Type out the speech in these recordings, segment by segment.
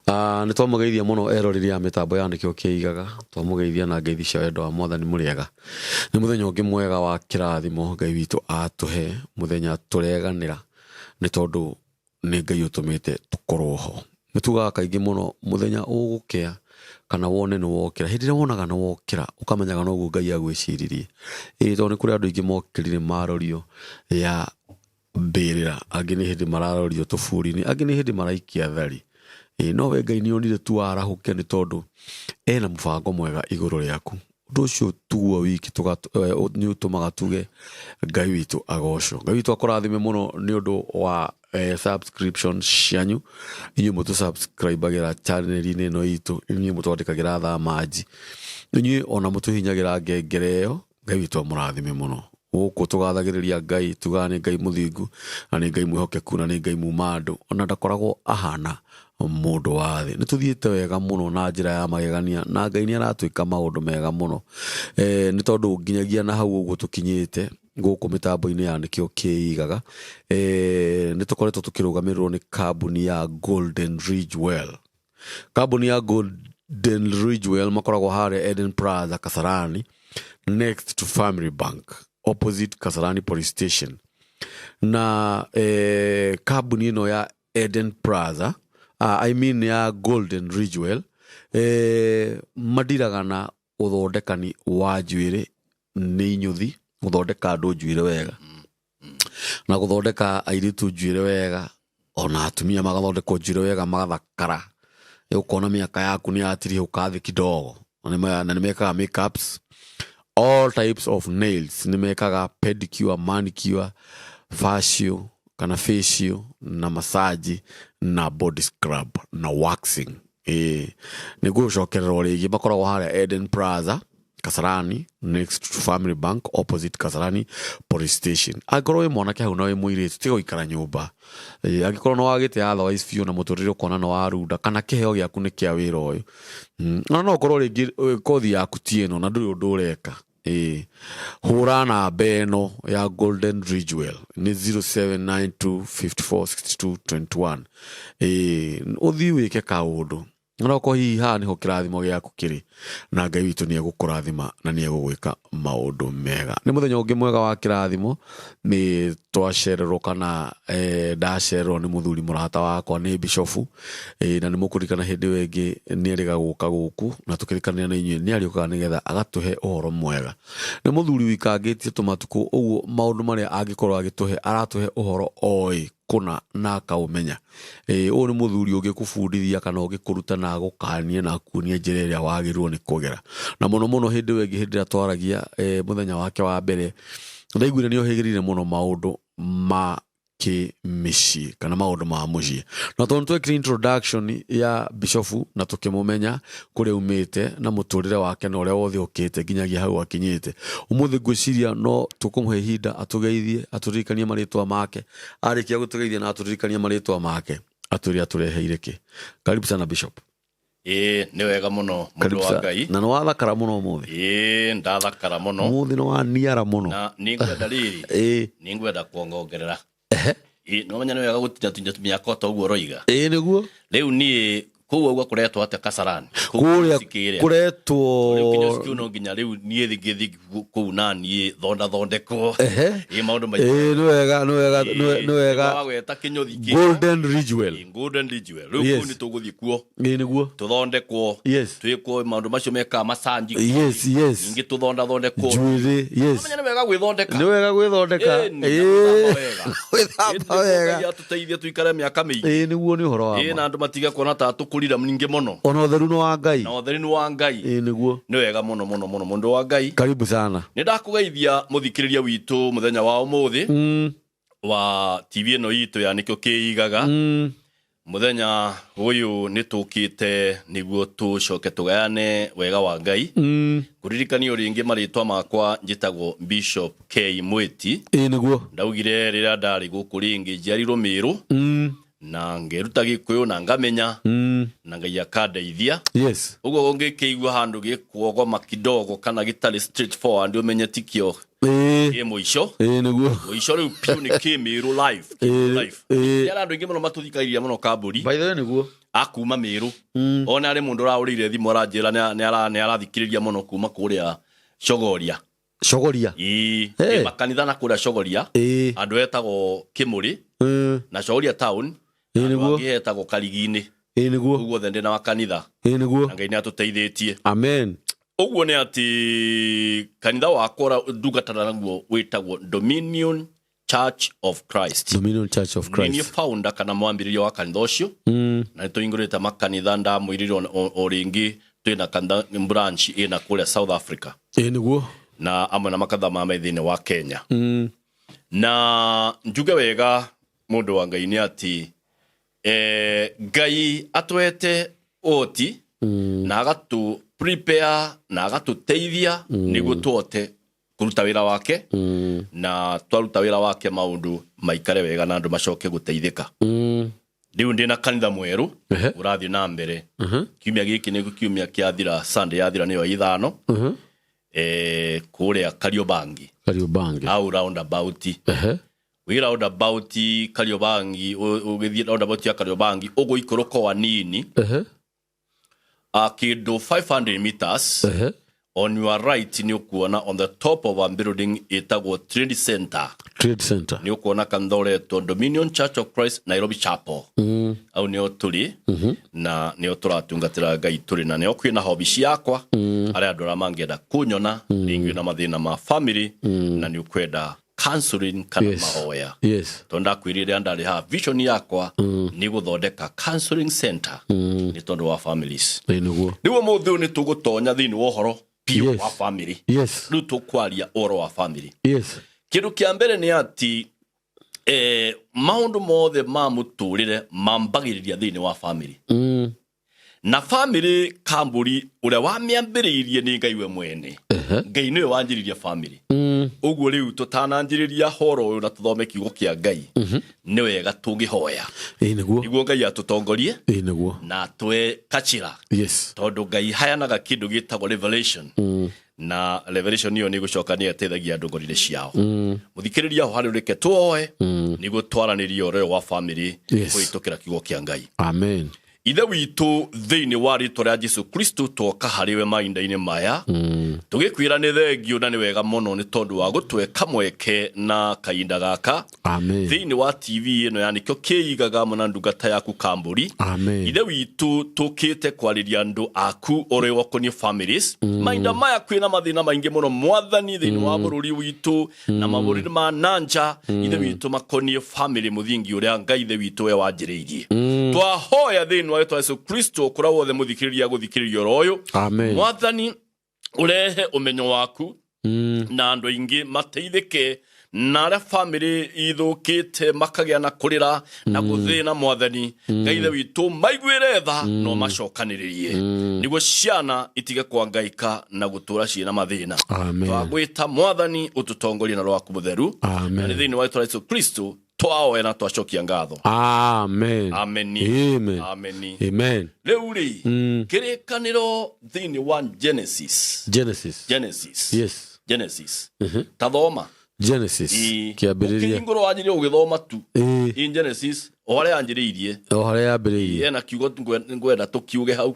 Nĩ twamũgeithia mũno eroreri a mĩtambo ya nĩkĩo kĩigaga, twamũgeithia na ngeithi cia wendo wa Mwathani. Mũrĩega? Nĩ mũthenya ũngĩ mwega wa kĩrathimo Ngai witũ atũhe, mũthenya tũreganĩra nĩ tondũ nĩ Ngai ũtũmĩte tũkorwo ho. Nĩ tugaga kaingĩ mũno mũthenya ũgũkĩa kana wone nĩ wokĩra, hĩndĩ ĩrĩa wonaga nĩ wokĩra ũkamenyaga noguo Ngai agwĩciririe. Ĩĩ tondũ nĩ kũrĩ andũ aingĩ mokĩrire marorio ya mbĩrĩra, angĩ nĩ hĩndĩ mararorio tũburi-inĩ, angĩ nĩ hĩndĩ maraikia thari. Ĩĩ no we Ngai nĩ onire tu warahũke nĩ tondũ ena mũbango mwega igũrũ rĩaku. Ũndũ ũcio tuguo wiki nĩ ũtũmaga tuge Ngai witũ agocwo. Ngai witũ akũrathime mũno nĩ ũndũ wa subscription cianyu. Inyuĩ mũtũ subscribe-agĩra channel-inĩ ĩno itũ, inyuĩ mũtwandĩkagĩra thaa manji, inyuĩ ona mũtũhinyagĩra ngengere ĩyo. Ngai witũ amũrathime mũno. Gũkũ tũgathagĩrĩria Ngai, tugaga nĩ Ngai mũthingu, na nĩ Ngai mwĩhokeku, na nĩ Ngai muma andũ, ona ndakoragwo ahana mũndũ wa thĩ. Nĩ tũthiĩte wega mũno na njĩra ya magegania, na Ngai nĩ aratwĩka maũndũ mega mũno. Nĩ tondũ nginyagia na hau ũguo tũkinyĩte gũkũ mĩtambo-inĩ ya nĩkĩo kĩigaga, nĩ tũkoretwo tũkĩrũgamĩrĩrwo nĩ kambuni ya Golden Ridge Well. Kambuni ya Golden Ridgewell makoragwo harĩa Eden Plaza Kasarani, next to Family Bank, opposite Kasarani Police Station. Na kambuni ĩno ya Eden Plaza, I mean ya Golden Ridgewell, madiraga na ũthondekani wa njuĩrĩ nĩ inyũthi, gũthondeka andũ njuĩrĩ wega na gũthondeka airĩtu njuĩrĩ wega, ona atumia magathondekwo njuĩrĩ wega magathakara, ũkona mĩaka yaku nĩ yatirihũka thĩ kidogo. Na nĩ mekaga makeups, all types of nails, nĩ mekaga pedicure, manicure, facial kana facial na massage na body scrub na waxing. Ĩĩ nĩ ngũcokererwo rĩngĩ, makoragwo harĩa Eden Plaza Kasarani, next to Family Bank, opposite Kasarani Police Station. Angĩkorwo wĩ mwanake hau na wĩ mũirĩtu, tiga gũikara nyũmba. Ĩĩ, angĩkorwo nĩ wagĩte otherwise biũ na mũtũrĩre ũkona nĩ warunda kana kĩheo gĩaku nĩ kĩa wĩra ũyũ, na no ũkorwo rĩngĩ kothi yaku ti ĩno na ndũrĩ ũndũ ũreka. Ĩĩ, hũra namba ĩno ya Golden Ridgewell nĩ 0792546221. Ĩĩ, ũthiĩ wĩke kaũndũ na okorwo hihi haha nĩho kĩrathimo gĩaku kĩrĩ, na Ngai witũ nĩ egũkũrathima na nĩ egũgwĩka maũndũ mega. Nĩ mũthenya ũngĩ mwega wa kĩrathimo, nĩ twacererwo kana ndacererwo nĩ mũthuri mũrata wakwa nĩ bishofu. Na nĩ mũkũririkana hĩndĩ ĩyo ĩngĩ nĩ erĩga gũka gũkũ na tũkĩrĩkanĩra na inyuĩ nĩ arĩũkaga nĩgetha agatũhe ũhoro mwega. Nĩ mũthuri wikangĩtie tũmatukũ ũguo, maũndũ marĩa angĩkorwo agĩtũhe, aratũhe ũhoro oĩ kũna na akaũmenya. Ũyũ nĩ mũthuri ũngĩkũbundithia kana ũngĩkũruta na agũkanie na akuonie njĩra ĩrĩa wagĩrĩirwo nĩ kũgera. Na mũno mũno hĩndĩ ĩyo ĩngĩ, hĩndĩ ĩrĩa twaragia mũthenya wake wa mbere, ndaiguire nĩ ohĩgĩrĩire mũno maũndũ ma kĩmĩciĩ kana maũndũ ma mũciĩ. Na tondũ twekire introduction ya bishofu na tũkĩmũmenya kũrĩa umĩte na mũtũrĩre wake na ũrĩa wothe ũkĩte nginyagia hau akinyĩte, ũmũthĩ ngwĩciria no tũkũmũhe ihinda atũgeithie, atũririkanie marĩtwa make. Arĩkia gũtũgeithia na atũririkanie marĩtwa make, atwĩre atũreheire kĩ. Karibu sana, Bishop. Ĩĩ, nĩ wega mũno, mũndũ Karibu wa sana. Ngai. Na nĩ wathakara mũno ũmũthĩ. Ĩĩ, ndathakara mũno. Ũmũthĩ nĩ waniara mũno. Na nĩ ngwenda rĩrĩ, nĩ ngwenda kuongongerera. Ĩĩ, no menya nĩ wega gũtinyatinja mĩaka ta ũguo ũroiga. Ĩĩ, nĩguo. Rĩu niĩ kũu auga kũretwo atĩa Kasarani? Kũu Kũrĩa Kĩrĩa. kũretwo Rĩu kinyozi kĩu no nginya rĩu niĩ ngĩthiĩ kũu na niĩ thonda thondekwo. Ĩĩ, maũndũ maingĩ. Ĩĩ, nĩ wega, nĩ wega, nĩ wega. Wagweta kĩnyũthi kĩu. Golden Ridgewell. Ĩĩ, Golden Ridgewell. Rĩu kũu nĩ tũgũthiĩ kuo. Ĩĩ, nĩguo. Tũthondekwo. Twĩkwo maũndũ macio mekaga macanji. Yes. Ningĩ tũthondathondekwo. Njuĩrĩ, yes. Ũmenye nĩ wega gwĩthondeka. Nĩ wega gwĩthondeka. Ĩĩ, na gwĩthamba wega. Gwĩthamba wega. Ngai atũteithie tũikare mĩaka mĩingĩ. Ĩĩ, nĩguo, nĩ ũhoro wa Ĩĩ, ma. na andũ matige kuona ta tũkũrira ningĩ mũno. Ona ũtheru nĩ wa Ngai. Na ũtheri nĩ wa Ngai. Ĩĩ, nĩguo. Nĩ wega mũno mũno mũno, mũndũ wa Ngai. Karibu sana. Nĩ ndakũgeithia mũthikĩrĩria witũ mũthenya wa ũmũthĩ wa TV ĩno itũ ya nĩkĩo kĩigaga. Mũthenya ũyũ nĩ tũkĩte nĩguo tũcoke tũgayane wega wa Ngai. Kũririkanio rĩngĩ marĩtwa makwa, njĩtagwo Bishop K Mwĩti. Ĩĩ, nĩguo. Ndaugire rĩrĩa ndarĩ gũkũ rĩngĩ njiarirwo Mĩrũ na ngeruta Gĩkũyũ na ngamenya na Ngai akandeithia. Ũguo ũngĩkĩigua handũ gĩkuogoma kidogo kana gĩtarĩ straight forward, ũmenye tikĩo. Ĩĩ. Kĩ mũico. Ĩĩ nĩguo. Mũico rĩu piũ nĩ kĩ Mĩrũ live. Kĩ Mĩrũ live. Ĩĩ. Nĩ andũ aingĩ mũno matũthikagĩrĩria mũno kambũri By the way nĩguo. Akuma Mĩrũ. Ona arĩ mũndũ ũraũrĩire thimũ aranjĩra nĩ arathikĩrĩria mũno kuma kũrĩa Chogoria. Chogoria. Ĩĩ. Hey. Ĩ makanitha na kũrĩa Chogoria. Ĩĩ. Andũ etagwo Kĩmũrĩ na Chogoria town. Ĩĩ Andũ nĩguo. angĩ etagwo Karigi-inĩ. Ĩĩ nĩguo. Ũguo othe ndĩ na makanitha. Ĩĩ nĩguo. Na Ngai nĩ atũteithĩtie. Amen. Ũguo nĩ atĩ kanitha wakwa ũrĩa ndungatana naguo wĩtagwo Dominion Church of Christ. Dominion Church of Nĩ niĩ Christ. founder kana mwambĩrĩria wa kanitha ũcio. Na nĩ tũhingũrĩte makanitha, ndamwĩrire o rĩngĩ twĩna kanitha branch ĩna kũrĩa South Africa. Ĩĩ nĩguo. Na amwe na makanitha ma thĩinĩ wa Kenya. Na njuge wega mũndũ wa Ngai nĩ atĩ Ngai atwete oti na agatũ prepare na agatũteithia nĩguo tũhote kũruta wĩra wake, na twaruta wĩra wake maũndũ maikare wega na andũ macoke gũteithĩka. Rĩu ndĩ na kanitha mwerũ ũrathiĩ na mbere. Kiumia gĩkĩ nĩguo kiumia kĩathira, Sunday yathira nĩyo 5, kũrĩa Kariobangi. Kariobangi. Au roundabout. Wĩ roundabout Kariobangi, ũgĩthiĩ roundabout ya Kariobangi ũgũikũrũka o hanini, kĩndũ 500 meters, on your right nĩ ũkuona on the top of a building ĩtagwo Trade Center. Trade Center. Nĩ ũkuona kanitha ũretwo Dominion Church of Christ Nairobi Chapel. Au nĩo tũrĩ na nĩo tũratungatĩra Ngai tũrĩ, na nĩo kwĩna hobici yakwa, arĩa andũ arĩa mangĩenda kũnyona rĩngĩ na mathĩna ma family na nĩ ũkwenda counseling kana mahoya. Tondũ ndakwĩrire rĩrĩa ndarĩ haha, vision yakwa nĩ gũthondeka counseling center nĩ tondũ wa families. Ĩĩ nĩguo. Rĩu ũmũthĩ ũyũ nĩ tũgũtonya thĩinĩ wa ũhoro biũ wa family. Rĩu tũkwaria ũhoro wa family. Kĩndũ kĩa mbere nĩ atĩ maũndũ mothe ma mũtũrĩre mambagĩrĩria thĩinĩ wa family. Na family kambũri ũrĩa wamĩambĩrĩirie nĩ Ngai we mwene. Ngai nĩwe wanjĩrĩria family. Ũguo rĩu tũtananjĩrĩria horo ũyũ na tũthome kiugo kĩa Ngai, nĩ wega tũngĩhoya Ĩĩ nĩguo. nĩguo Ngai atũtongorie Ĩĩ nĩguo. na atwe kachira. Tondũ Ngai hayanaga kĩndũ gĩtagwo revelation, na revelation ĩyo nĩ gũcoka nĩ ĩteithagia andũ ngoro-inĩ ciao. Mũthikĩrĩria ho harĩ reke tuoe nĩguo twaranĩrie ũhoro ũyũ wa family kũhĩtũkĩra kiugo kĩa Ngai. Amen. Ithe witũ, thĩinĩ wa rĩtwa rĩa Jesu Kristo, twoka harĩ we mahinda-inĩ maya tũgĩkwĩra nĩ thengio na nĩ wega mũno nĩ tondũ wa gũtweka mweke na kahinda gaka Amen. thĩinĩ wa TV ĩno ya nĩkĩo kĩigaga mwana ndungata yaku kambũri. Amen. Ithe witũ, tũkĩte kwarĩria andũ aku ũrĩa ũkoniĩ families. Mahinda maya kwĩna mathĩna maingĩ mũno, Mwathani, thĩinĩ wa bũrũri witũ na mabũrũri ma nanja, Ithe witũ, makoniĩ family, mũthingi ũrĩa Ngai Ithe witũ we wanjĩrĩirie. Twahoya thĩinĩ wa rĩtwa Yesu Kristo, kũrĩa wothe mũthikĩrĩria gũthikĩrĩria ũhoro ũyũ, Amen. Mwathani, ũrehe ũmenyo waku na andũ aingĩ mateithĩke, na arĩa bamĩrĩ ithũkĩte makagĩa na kũrĩra na gũthĩna, Mwathani Ngai Ithe witũ, maiguĩre tha no macokanĩrĩrie nĩguo ciana itige kwangaika na gũtũra ciĩna mathĩna. Amen. Twagwĩta, Mwathani, ũtũtongorie na Roho waku mũtheru. Amen. Na nĩ thĩinĩ wa rĩtwa rĩa Yesu Kristo twaoya na twacokia ngatho. Amen. Ameni. Amen. Ameni. Amen. Rĩu rĩ, kĩrĩkanĩro thĩinĩ wa Genesis. Genesis. Genesis. Genesis, tathoma. Genesis. Kĩambĩrĩria. Ũkĩhingũrwo wanjĩrĩrie ũgĩthoma tu. In Genesis o harĩa yanjĩrĩirie. O harĩa yambĩrĩirie. Ena kiugo ngwenda tũkiuge hau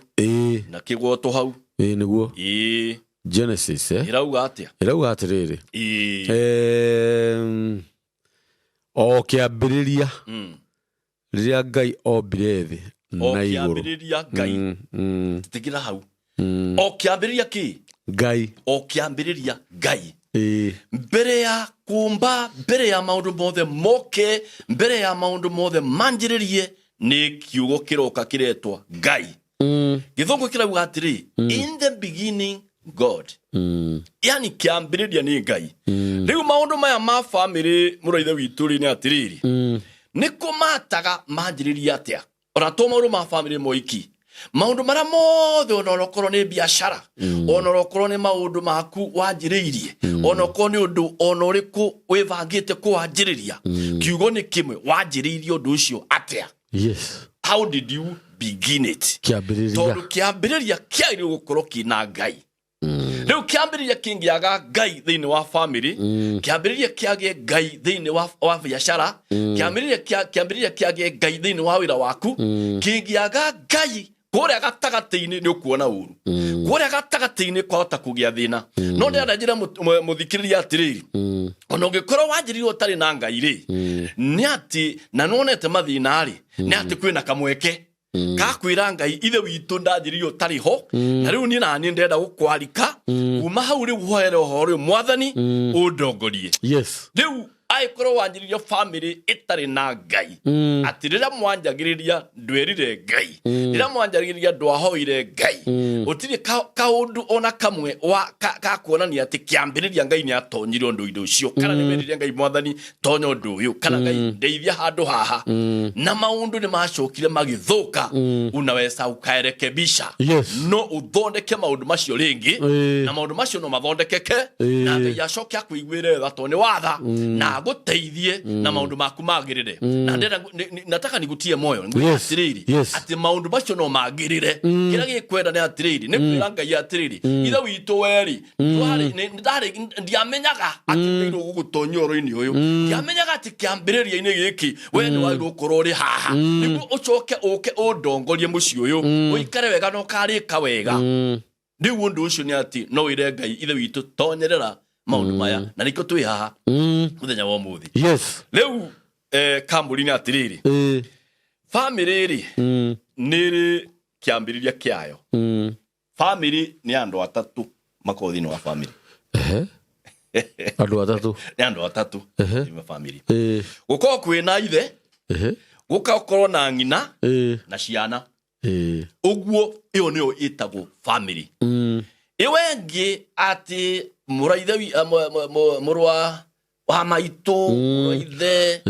na kĩgwotwo hau. Ĩĩ nĩguo. Ĩĩ. Genesis, eh? Ĩrauga atĩa? Ĩrauga atĩrĩrĩ. Ĩĩ. O kĩambĩrĩria rĩrĩa Ngai ombire thĩ O na igũrũ. kĩambĩrĩria Ngai. Tĩkĩra hau. O kĩambĩrĩria kĩ? Ngai. O kĩambĩrĩria Ngai. Ĩĩ. Mbere ya kũmba, mbere ya maũndũ mothe moke, mbere ya maũndũ mothe manjĩrĩrie, nĩ kiugo kĩroka kĩretwa Ngai. Gĩthũngũ kĩrauga atĩrĩ, "In the beginning God." Yani kĩambĩrĩria nĩ Ngai. Rĩu maũndũ maya ma bamĩrĩ, mũrũ wa Ithe witũ rĩ, nĩ atĩrĩrĩ, nĩ kũmataga manjĩrĩria atĩa? Ona to maũndũ ma bamĩrĩ moiki, maũndũ marĩa mothe, ona onokorwo nĩ biacara, ona onokorwo nĩ maũndũ maku wanjĩrĩirie, ona okorwo nĩ ũndũ ona ũrĩkũ wĩbangĩte kũwanjĩrĩria, kiugo nĩ kĩmwe: wanjĩrĩirie ũndũ ũcio atĩa? How did you begin it? Kĩambĩrĩria. Tondũ kĩambĩrĩria kĩagĩrĩirwo gũkorwo kĩna Ngai. Rĩu Kĩambĩrĩria kĩngĩaga Ngai thĩinĩ wa family, kĩambĩrĩria kĩage Ngai thĩinĩ wa biacara, kĩambĩrĩria kĩage Ngai thĩinĩ wa wĩra waku, kĩngĩaga Ngai kũrĩa gatagatĩ-inĩ nĩ ũkuona ũru. Kũrĩa gatagatĩ-inĩ kwahota kũgĩa thĩna. No ndĩrenda njĩre mũthikĩrĩria atĩrĩrĩ, ona ũngĩkorwo wanjĩrĩire ũtarĩ na Ngai rĩ, nĩ atĩ na nĩwonete mathĩna rĩ, nĩ atĩ kwĩna kamweke kakwĩra Ngai, ithe witũ, ndanjĩrĩire ũtarĩ ho, na rĩu niĩ naniĩ ndĩrenda gũkwarika kuma hau. Rĩu hoere ũhoro ũyũ, Mwathani, ũndongorie. Rĩu angĩkorwo wanjĩrĩria family ĩtarĩ na Ngai, atĩ rĩrĩa mwanjagĩrĩria ndwerire Ngai, rĩrĩa mwanjagĩrĩria ndwahoire Ngai, gũtirĩ kaũndũ ona kamwe wa ka kuonania atĩ kĩambĩrĩria Ngai nĩ atonyire ũndũ-inĩ ũcio, kana nĩ werire Ngai, Mwathani, tonya ũndũ ũyũ, kana Ngai, ndeithia handũ haha, na maũndũ nĩ macokire magĩthũka, unaweza ukarekebisha. No ũthondeke maũndũ macio rĩngĩ, na maũndũ macio no mathondekeke, na Ngai acoke akũiguĩre tha tondũ nĩ watha na agũteithie na maũndũ maku magĩrĩre. Na ndĩrenda nataka nigutie moyo ngwĩre atĩrĩrĩ, atĩ maũndũ macio no magĩrĩre. Kĩrĩa gĩkwenda nĩ atĩrĩrĩ, nĩ kwĩra Ngai atĩrĩrĩ, ithe witũ, weri ndiamenyaga atĩ ndeirwo gũgũtonya ũhoro-inĩ ũyũ, ndiamenyaga atĩ kĩambĩrĩria-inĩ gĩkĩ we nĩ wagĩrĩirwo gũkorwo ũrĩ haha nĩguo ũcoke ũke ũndongorie mũciĩ ũyũ ũikare wega na ũkarĩka wega. Rĩu ũndũ ũcio nĩ atĩ no wĩre Ngai, ithe witũ, tonyerera maũndũ maya, na nĩkĩo twĩ haha mũthenya wa ũmũthĩ. Rĩu kambũri nĩ atĩrĩrĩ, bamĩrĩ rĩ, nĩ ĩrĩ kĩambĩrĩria kĩayo. Family nĩ andũ atatũ makoragwo thĩinĩ wa family. Ehe, andũ atatũ. Nĩ andũ atatũ thĩinĩ wa family. Gũkorwo kwĩna ithe, gũgakorwo na ng'ina, na ciana. Ũguo ĩyo nĩyo ĩtagwo family. Ĩyo ĩngĩ atĩ mũraithe mũrũ wa maitũ, mũrũ wa ithe,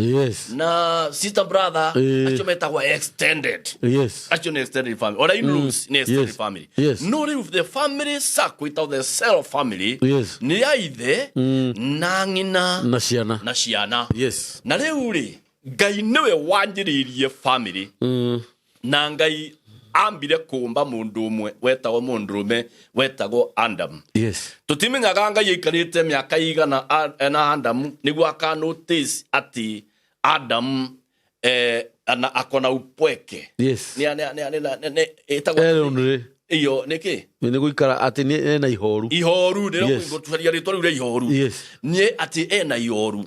na sister, brother, acio metagwo extended. Acio nĩ extended family. Ona in-laws nĩ extended family. No rĩu the family circle ĩtagwo the cell family, nĩ ya ithe na ng'ina na ciana. Na ciana. Na rĩu rĩ, Ngai nĩwe wanjĩrĩirie family, na Ngai ambire kũmba mũndũ ũmwe wetagwo mũndũrũme wetagwo Adam. Tũtimenyaga Ngai aikarĩte mĩaka igana na Adamu nĩguo akanotice atĩ Adam ana akona upweke. Nĩ ĩtagwo Aaron rĩ, iyo nĩkĩ? Nĩ gũikara atĩ nĩ ena ihoru. Ihoru. Nĩgũtuaria rĩtwa rĩu rĩa ihoru. Nĩ atĩ ena ihoru.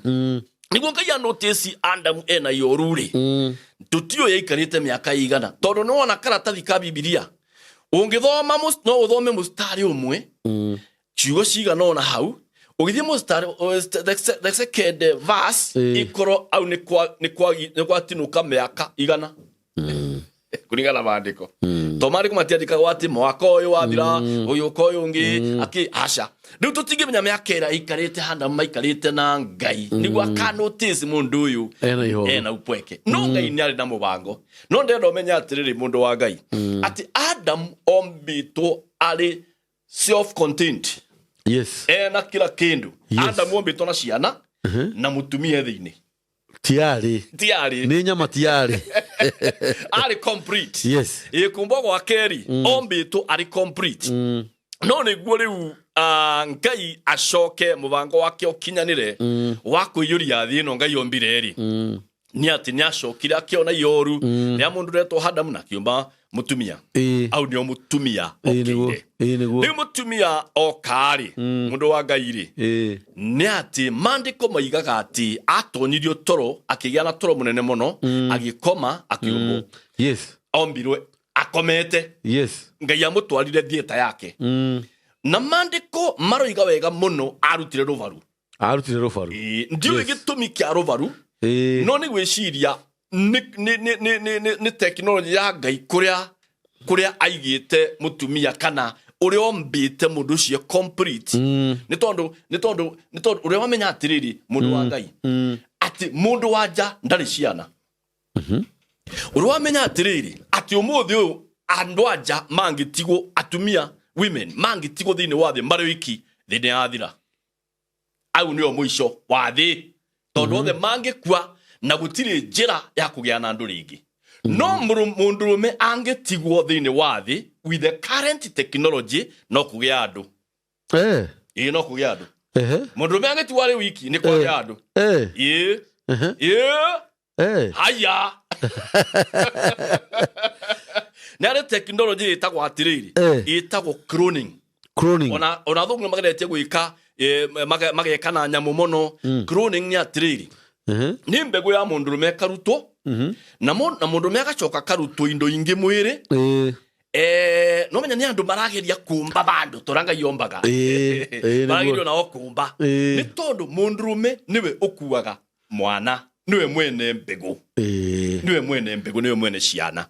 Nĩguo Ngai anotice Adamu ena ihoru rĩ, tũtiũĩ aikarĩte mĩaka igana, tondũ nĩ wona karatathi ka Bibilia ũngĩthoma no ũthome mũstari ũmwe, ciugo cigana ũna hau, ũgĩthiĩ mũstari the second verse, ĩkorwo au nĩ gwatinũka mĩaka 100 kũringana na maandĩko, to maandĩko matiandĩkagwo atĩ mwaka ũyũ wathira, ũyũ ũka ũyũ ũngĩ akĩ aca. Rĩu tũtingĩmenya mĩaka ĩrĩa aikarĩte handa maikarĩte na Ngai nĩguo akanotice mũndũ ũyũ Ena ihoru. Ena upweke. No Ngai nĩ arĩ na mũbango. No ndĩrenda ũmenye atĩrĩrĩ, mũndũ wa Ngai, atĩ Adam ombĩtwo arĩ self contained, ena kila kĩndũ. Adam ombĩtwo na ciana na mũtumia thĩinĩ. Tiarĩ. Tiarĩ. Nĩ nyama tiarĩ. Arĩ complete. Ĩ kũmbwo gwa kerĩ ombĩtwo arĩ complete. No nĩguo rĩu Ngai acoke mũbango wake ũkinyanĩre wa kũiyũria thĩ ĩno Ngai ombire rĩ, nĩ atĩ nĩ acokire akĩona ioru rĩa mũndũ retwo Hadamu na kĩũmba mũtumia. Au nĩo mũtumia Ĩĩ nĩguo. okĩire. Ĩĩ nĩguo. Rĩu mũtumia okarĩ, mũndũ wa Ngai rĩ, nĩ atĩ maandĩko maigaga atĩ atonyirio toro, akĩgĩa na toro mũnene mũno, agĩkoma, akĩũmbwo. Ombirwe akomete. Ngai amũtwarire theatre yake, na maandĩko maroiga wega mũno arutire rũbaru. Arutire rũbaru. Ĩĩ, ndiũĩ gĩtũmi kĩa rũbaru, no nĩ gwĩciria nĩ tekinoronjĩ ya Ngai kũrĩa aigĩte mũtumia kana ũrĩa ombĩte mũndũ ũcio complete. Nĩ tondũ ũrĩa wamenya atĩrĩrĩ, mũndũ wa Ngai, atĩ mũndũ wa nja ndarĩ ciana. Ũrĩa wamenya atĩrĩrĩ, atĩ ũmũthĩ ũyũ andũ a nja mangĩtigwo, atumia, women mangĩtigwo thĩinĩ wa thĩ marĩ oiki, thĩ nĩ yathira. Au nĩo mũico wa thĩ, tondũ othe mangĩkua na gũtirĩ njĩra ya kũgĩa na andũ rĩngĩ. No mũndũrũme angĩtigwo thĩinĩ wa thĩ with the current technology, no kũgĩa andũ. Ĩĩ, no kũgĩa andũ. Ehe. Mũndũrũme angĩtigwo arĩ wiki nĩ kwagĩa andũ. Ĩĩ. Ehe. Ĩĩ. Haya, nĩ arĩ tekinoronjĩ ĩtagwo atĩrĩrĩ, ĩtagwo cloning. Cloning. Ona athũngũ nĩ mageretie gwĩka, mageka na nyamũ mũno. Cloning nĩ atĩrĩrĩ, nĩ mbegũ ya mũndũrũme ĩkarutwo, na mũndũrũme agacoka akarutwo indo ingĩ mwĩrĩ. No menya nĩ andũ marageria kũmba bandũ tũrĩa Ngai ombaga. Ĩĩ, nĩguo. Marageria onao kũmba. Nĩ tondũ mũndũrũme nĩwe ũkuaga mwana, nĩwe mwene mbegũ. Nĩwe mwene mbegũ, nĩwe mwene ciana.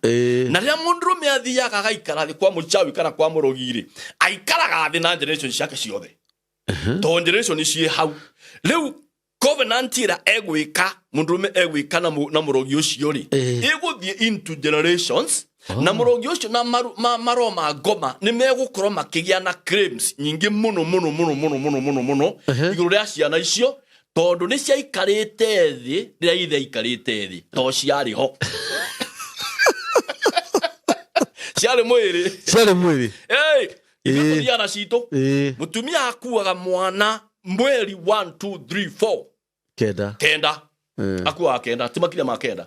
Na rĩrĩa mũndũrũme athiaga agaikara thĩ kwa mũchawi kana kwa mũrogi-rĩ, aikaraga thĩ na generation ciake ciothe, to generation ciĩ hau. Rĩu covenant ĩrĩa egwĩka mũndũrũme egwĩka na mũrogi ũcio rĩ, ĩgũthiĩ into generations, na mũrogi ũcio na maroho ma ngoma nĩ megũkorwo makĩgĩa na claims nyingĩ mũno mũno mũno mũno mũno mũno mũno igũrũ rĩa ciana icio, tondũ nĩ ciaikarĩte thĩ rĩrĩa ithe aikarĩte thĩ, to ciarĩ ho, ciarĩ mwĩrĩ. Ciarĩ mwĩrĩ. Hey, ithuĩ tũthiaga na citũ. Mũtumia akuaga mwana mweri 1 2 3 4 Kenda. Kenda. Akuaga kenda, ti makĩria ma kenda.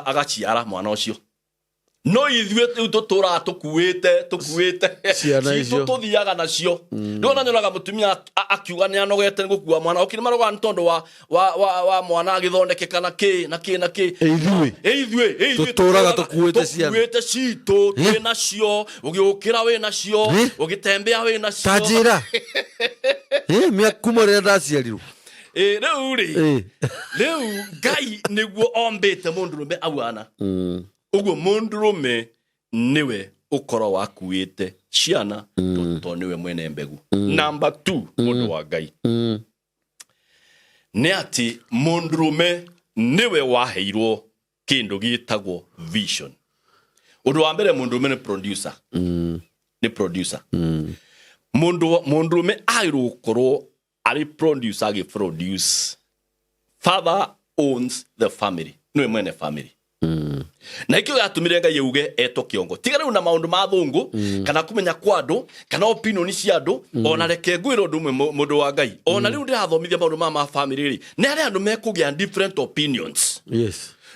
Agaciara mwana ũcio. No ithuĩ rĩu tũtũraga tũkuĩte Ciana citũ. Icio. Tũthiaga nacio. Rĩu ona nyonaga mũtumia akiuga nĩ anogete nĩ gũkua mwana, okĩ nĩ marogaga nĩ tondũ wa mwana agĩthondekeka na kĩ na kĩ na kĩ. Ithuĩ. Ĩ ithuĩ Tũtũraga tũkuĩte ciana. Tũkuĩte citũ, twĩ nacio, ũgĩũkĩra wĩ nacio, ũgĩtembea wĩ nacio. Ta njĩra. Kuma rĩrĩa ndaciarirwo. Ĩ, rĩu rĩ, rĩu Ngai nĩguo ombĩte mũndũrũme auana ũguo. Mũndũrũme nĩwe ũkorwo wakuĩte ciana, tondũ nĩwe mwene mbegũ. Number 2, mũndũ wa Ngai, nĩ atĩ mũndũrũme nĩwe waheirwo kĩndũ gĩtagwo vision. Ũndũ wa mbere, mũndũrũme nĩ producer. Nĩ producer. Mũndũrũme agĩrĩirwo gũkorwo arĩ producer, agĩ produce. Father owns the family, nĩwe mwene family, na ikio gatũmire Ngai auge etwo kĩongo. Tiga rĩu na maũndũ ma thũngũ kana kũmenya kwa andũ kana opinion cia andũ. Ona reke ngwĩre ũndũ ũmwe, mũndũ wa Ngai, ona rĩu ndĩrathomithia maũndũ ma family rĩ, nĩ harĩ andũ mekũgĩa different opinions.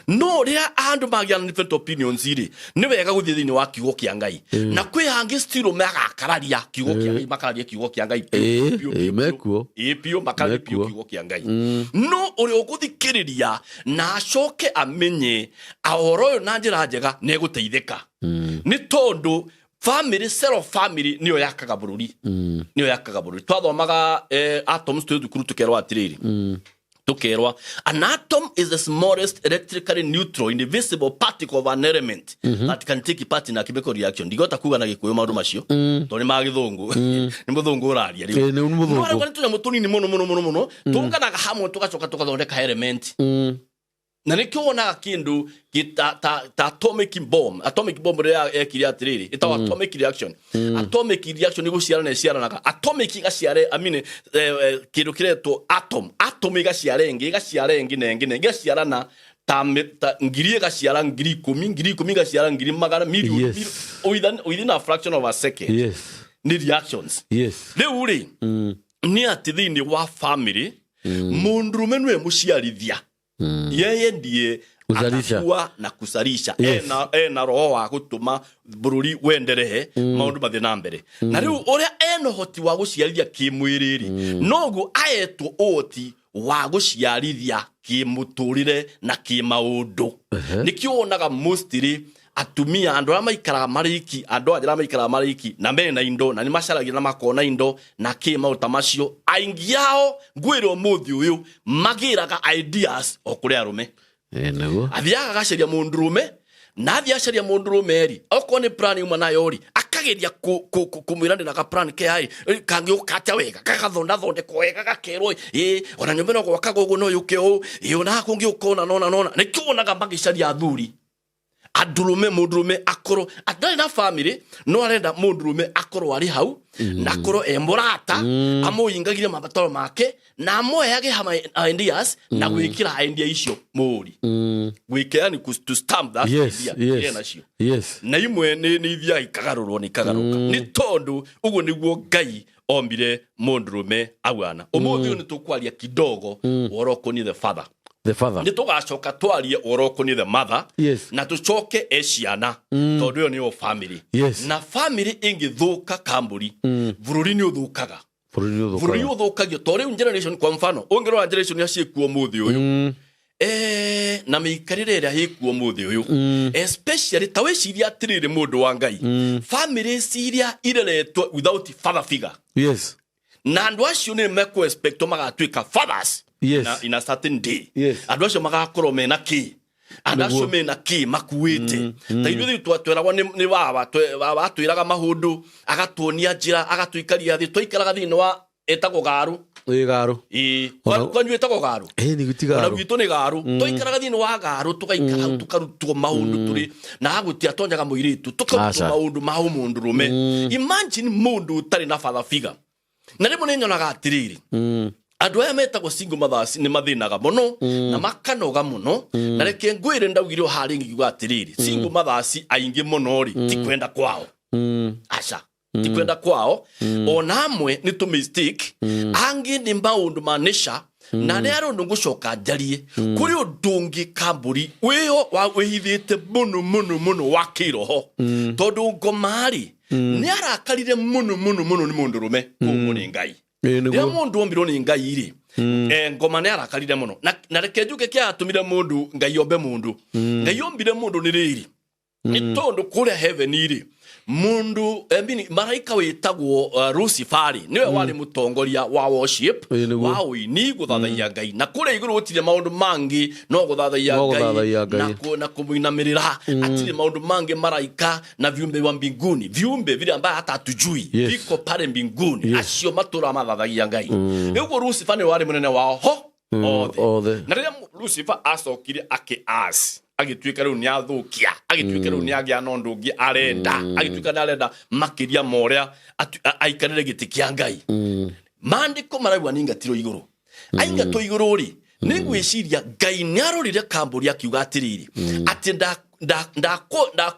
No rĩrĩa andũ magĩa na different opinions rĩ, nĩ wega gũthiĩ thĩinĩ wa kiugo kĩa Ngai, na kwĩ angĩ still megakararia kiugo kĩa Ngai, makararia kiugo kĩa Ngai biũ, biũ, biũ, biũ. Mekuo. Ĩĩ, biũ, makararia biũ Mekuo. kiugo kĩa Ngai. No ũrĩa ũgũthikĩrĩria na acoke amenye ũhoro ũyũ na njĩra njega nĩ egũteithĩka, nĩ tondũ family, cell of family nĩyo yakaga bũrũri, nĩyo yakaga bũrũri. Twathomaga atoms twĩ thukuru, tũkerwo atĩrĩrĩ, tukerwa an atom is the smallest electrically neutral indivisible particle of an element that can take part in a chemical reaction. Ndigota kuga na Gĩkũyũ maũndũ macio tondũ nĩ ma Gĩthũngũ, nĩ mũthũngũ ũraria rĩu. Ĩĩ, nĩ mũthũngũ. No rĩu nĩ tũnyamũ tũnini mũno mũno mũno mũno tũnganaga hamwe, tũgacoka tũgathondeka element, na nĩkĩo wonaga kĩndũ ta atomic bomb. Atomic bomb rĩrĩa ekire atĩrĩrĩ, ĩtagwo atomic reaction. Atomic reaction nĩ gũciarana ĩciaranaga, atomic igaciare, I mean, kĩndũ kĩretwo atom, atom igaciara ĩngĩ, ĩgaciara ĩngĩ na ĩngĩ na ĩngĩ, igaciarana ta ngiri ĩgaciara 10,000, 10,000 igaciara ngiri magana million, within a fraction of a second. Nĩ reactions. Rĩu rĩ, nĩ atĩ thĩinĩ wa family mũndũrũme nĩwe mũciarithia, yeye ndiye Kuzalisha. atakuwa na kusarisha. Ena roho wa gũtũma bũrũri wenderehe, maũndũ mathiĩ na mbere. Na rĩu ũrĩa ena ũhoti wa gũciarithia kĩmwĩrĩ rĩ, noguo aetwo ũhoti wa gũciarithia kĩmũtũrĩre na kĩmaũndũ. Nĩkĩo wonaga mostly atumia, andũ arĩa maikaraga marĩ iki, andũ anja arĩa maikaraga marĩ iki na mena indo na nĩ macaragia na makona indo na kĩ maũndũ ta macio, aingĩ ao ngwĩra ũmũthĩ ũyũ magĩraga ideas o kũrĩ arũme. Nĩguo. Athiaga agacaria mũndũrũme, na athiĩ acaria mũndũrũme rĩ, okorwo nĩ plan uma nayo rĩ, akageria kũmwĩra ndĩna ka plan ke kangĩũka atĩa wega, gagathondathondekwo wega, gakerwo ĩ ona nyũmba ĩno gwakaga ũguo no yũke ũũ, ĩ ona kũngĩũka ũna nona nona. Nĩkĩo wonaga magĩcaria athuri andũrũme, mũndũrũme akorwo atarĩ na family, no arenda mũndũrũme akorwo arĩ hau na akorwo e mũrata, amũhingagire mabataro make. Na amoyage hama ideas na gwikira idea icio muri. Gwikira ni to stamp that idea iria nacio. Na imwe nĩ ithiaga ikagarũrwo nĩ ikagarũka nĩ tondũ ũguo nĩguo Ngai ombire mũndũrũme auana. Ũmũthĩ ũyũ nĩ tũkwaria kidogo ũhoro ũkoniĩ the father. The father. Nĩ tũgacoka twarie ũhoro ũkoniĩ the mother. Na tũcoke e ciana, tondũ ĩyo nĩyo family. Na family ĩngĩthũka, kambũri, bũrũri nĩ ũthũkaga. Bũrũri nĩ Bũrũri ũthũkaga. Ũthũkagio to rĩu generation, kwa mfano ũngĩrora generation iria ciĩkuo ũmũthĩ ũyũ, na mĩikarĩre ĩrĩa ĩkuo ũmũthĩ ũyũ, especially ta wĩcirie atĩrĩrĩ, mũndũ wa Ngai, families iria ireretwo without father figure, na andũ acio nĩ mekũ magatuĩka fathers in a certain day. Andũ acio magakorwo mena kĩ? Andũ acio mena kĩ makuĩte? Ta ithuĩ rĩu tweragwo nĩ baba, baba atwĩraga maũndũ, agatuonia njĩra, agatũikaria thĩ, twaikaraga thĩinĩ wa ĩtagwo garu. Ĩ, garu. Ĩ, kwanyu ĩtagwo garu? Ĩ, nĩ ti Ona garu. Gwitũ nĩ garu. Twaikaraga thĩinĩ wa garu, tũgaikara hau, tũkarutwo maũndũ tũrĩ na hagũti atonyaga mũirĩtu, tũkarutwo Aca. maũndũ ma ũmũndũrũme. Imagine mũndũ ũtarĩ na father figure. Na rĩmwe nĩ nyonaga atĩrĩrĩ, andũ aya metagwo single mothers nĩ mathĩnaga mũno na makanoga mũno. Na reke ngwĩre, ndaugire o harĩ ngiuga atĩrĩrĩ, single mothers aingĩ mũno rĩ, ti kwenda kwao. Aca, ti kwenda kwao. Ona amwe nĩ tũ mistake, angĩ nĩ maũndũ ma nature. Na rĩa rũndũ ngũcoka njarie kũrĩ ũndũ ũngĩ, kambũri, wĩho wa wĩhithĩte mũno mũno mũno wa kĩroho, tondũ ngoma-rĩ nĩ arakarire mũno mũno mũno nĩ mũndũrũme kũmbwo nĩ Ngai. Ĩ, Rĩrĩa nĩguo. Mũndũ ombirwo nĩ Ngai rĩ, ngoma nĩ arakarire mũno. Na reke njuge kĩatũmire mũndũ Ngai ombe mũndũ. Ngai ombire mũndũ nĩ rĩrĩ, nĩ tondũ kũrĩa heaven rĩ, mũndũ maraika wĩtagwo Lucifer rĩ, nĩwe warĩ mũtongoria wa worship, Ĩ, nĩguo. wa ũini, gũthathaiya Ngai. Na kũrĩa igũrũ gũtirĩ maũndũ mangĩ no gũthathaiya No Ngai gũthathaiya Ngai. na kũmũinamĩrĩra. Atirĩ maũndũ mangĩ. Maraika na viumbe wa mbinguni, viumbe vile ambaye hata hatujui viko pale mbinguni, acio matũra mathathagia Ngai. Ũguo Lucifer nĩwe warĩ mũnene wao ho othe. Othe. Na rĩrĩa Lucifer acokire akĩ as agĩtuĩka rĩu nĩ athũkia, agĩtuĩka rĩu nĩ agĩa na ũndũ ũngĩ arenda, agĩtuĩka nĩ arenda makĩria ma ũrĩa aikarĩre gĩtĩ kĩa Ngai, maandĩko marauga nĩ ingatirwo igũrũ. Aingatwo igũrũ rĩ, nĩ ngwĩciria Ngai nĩ arorire kambũri akiuga atĩrĩrĩ, atĩ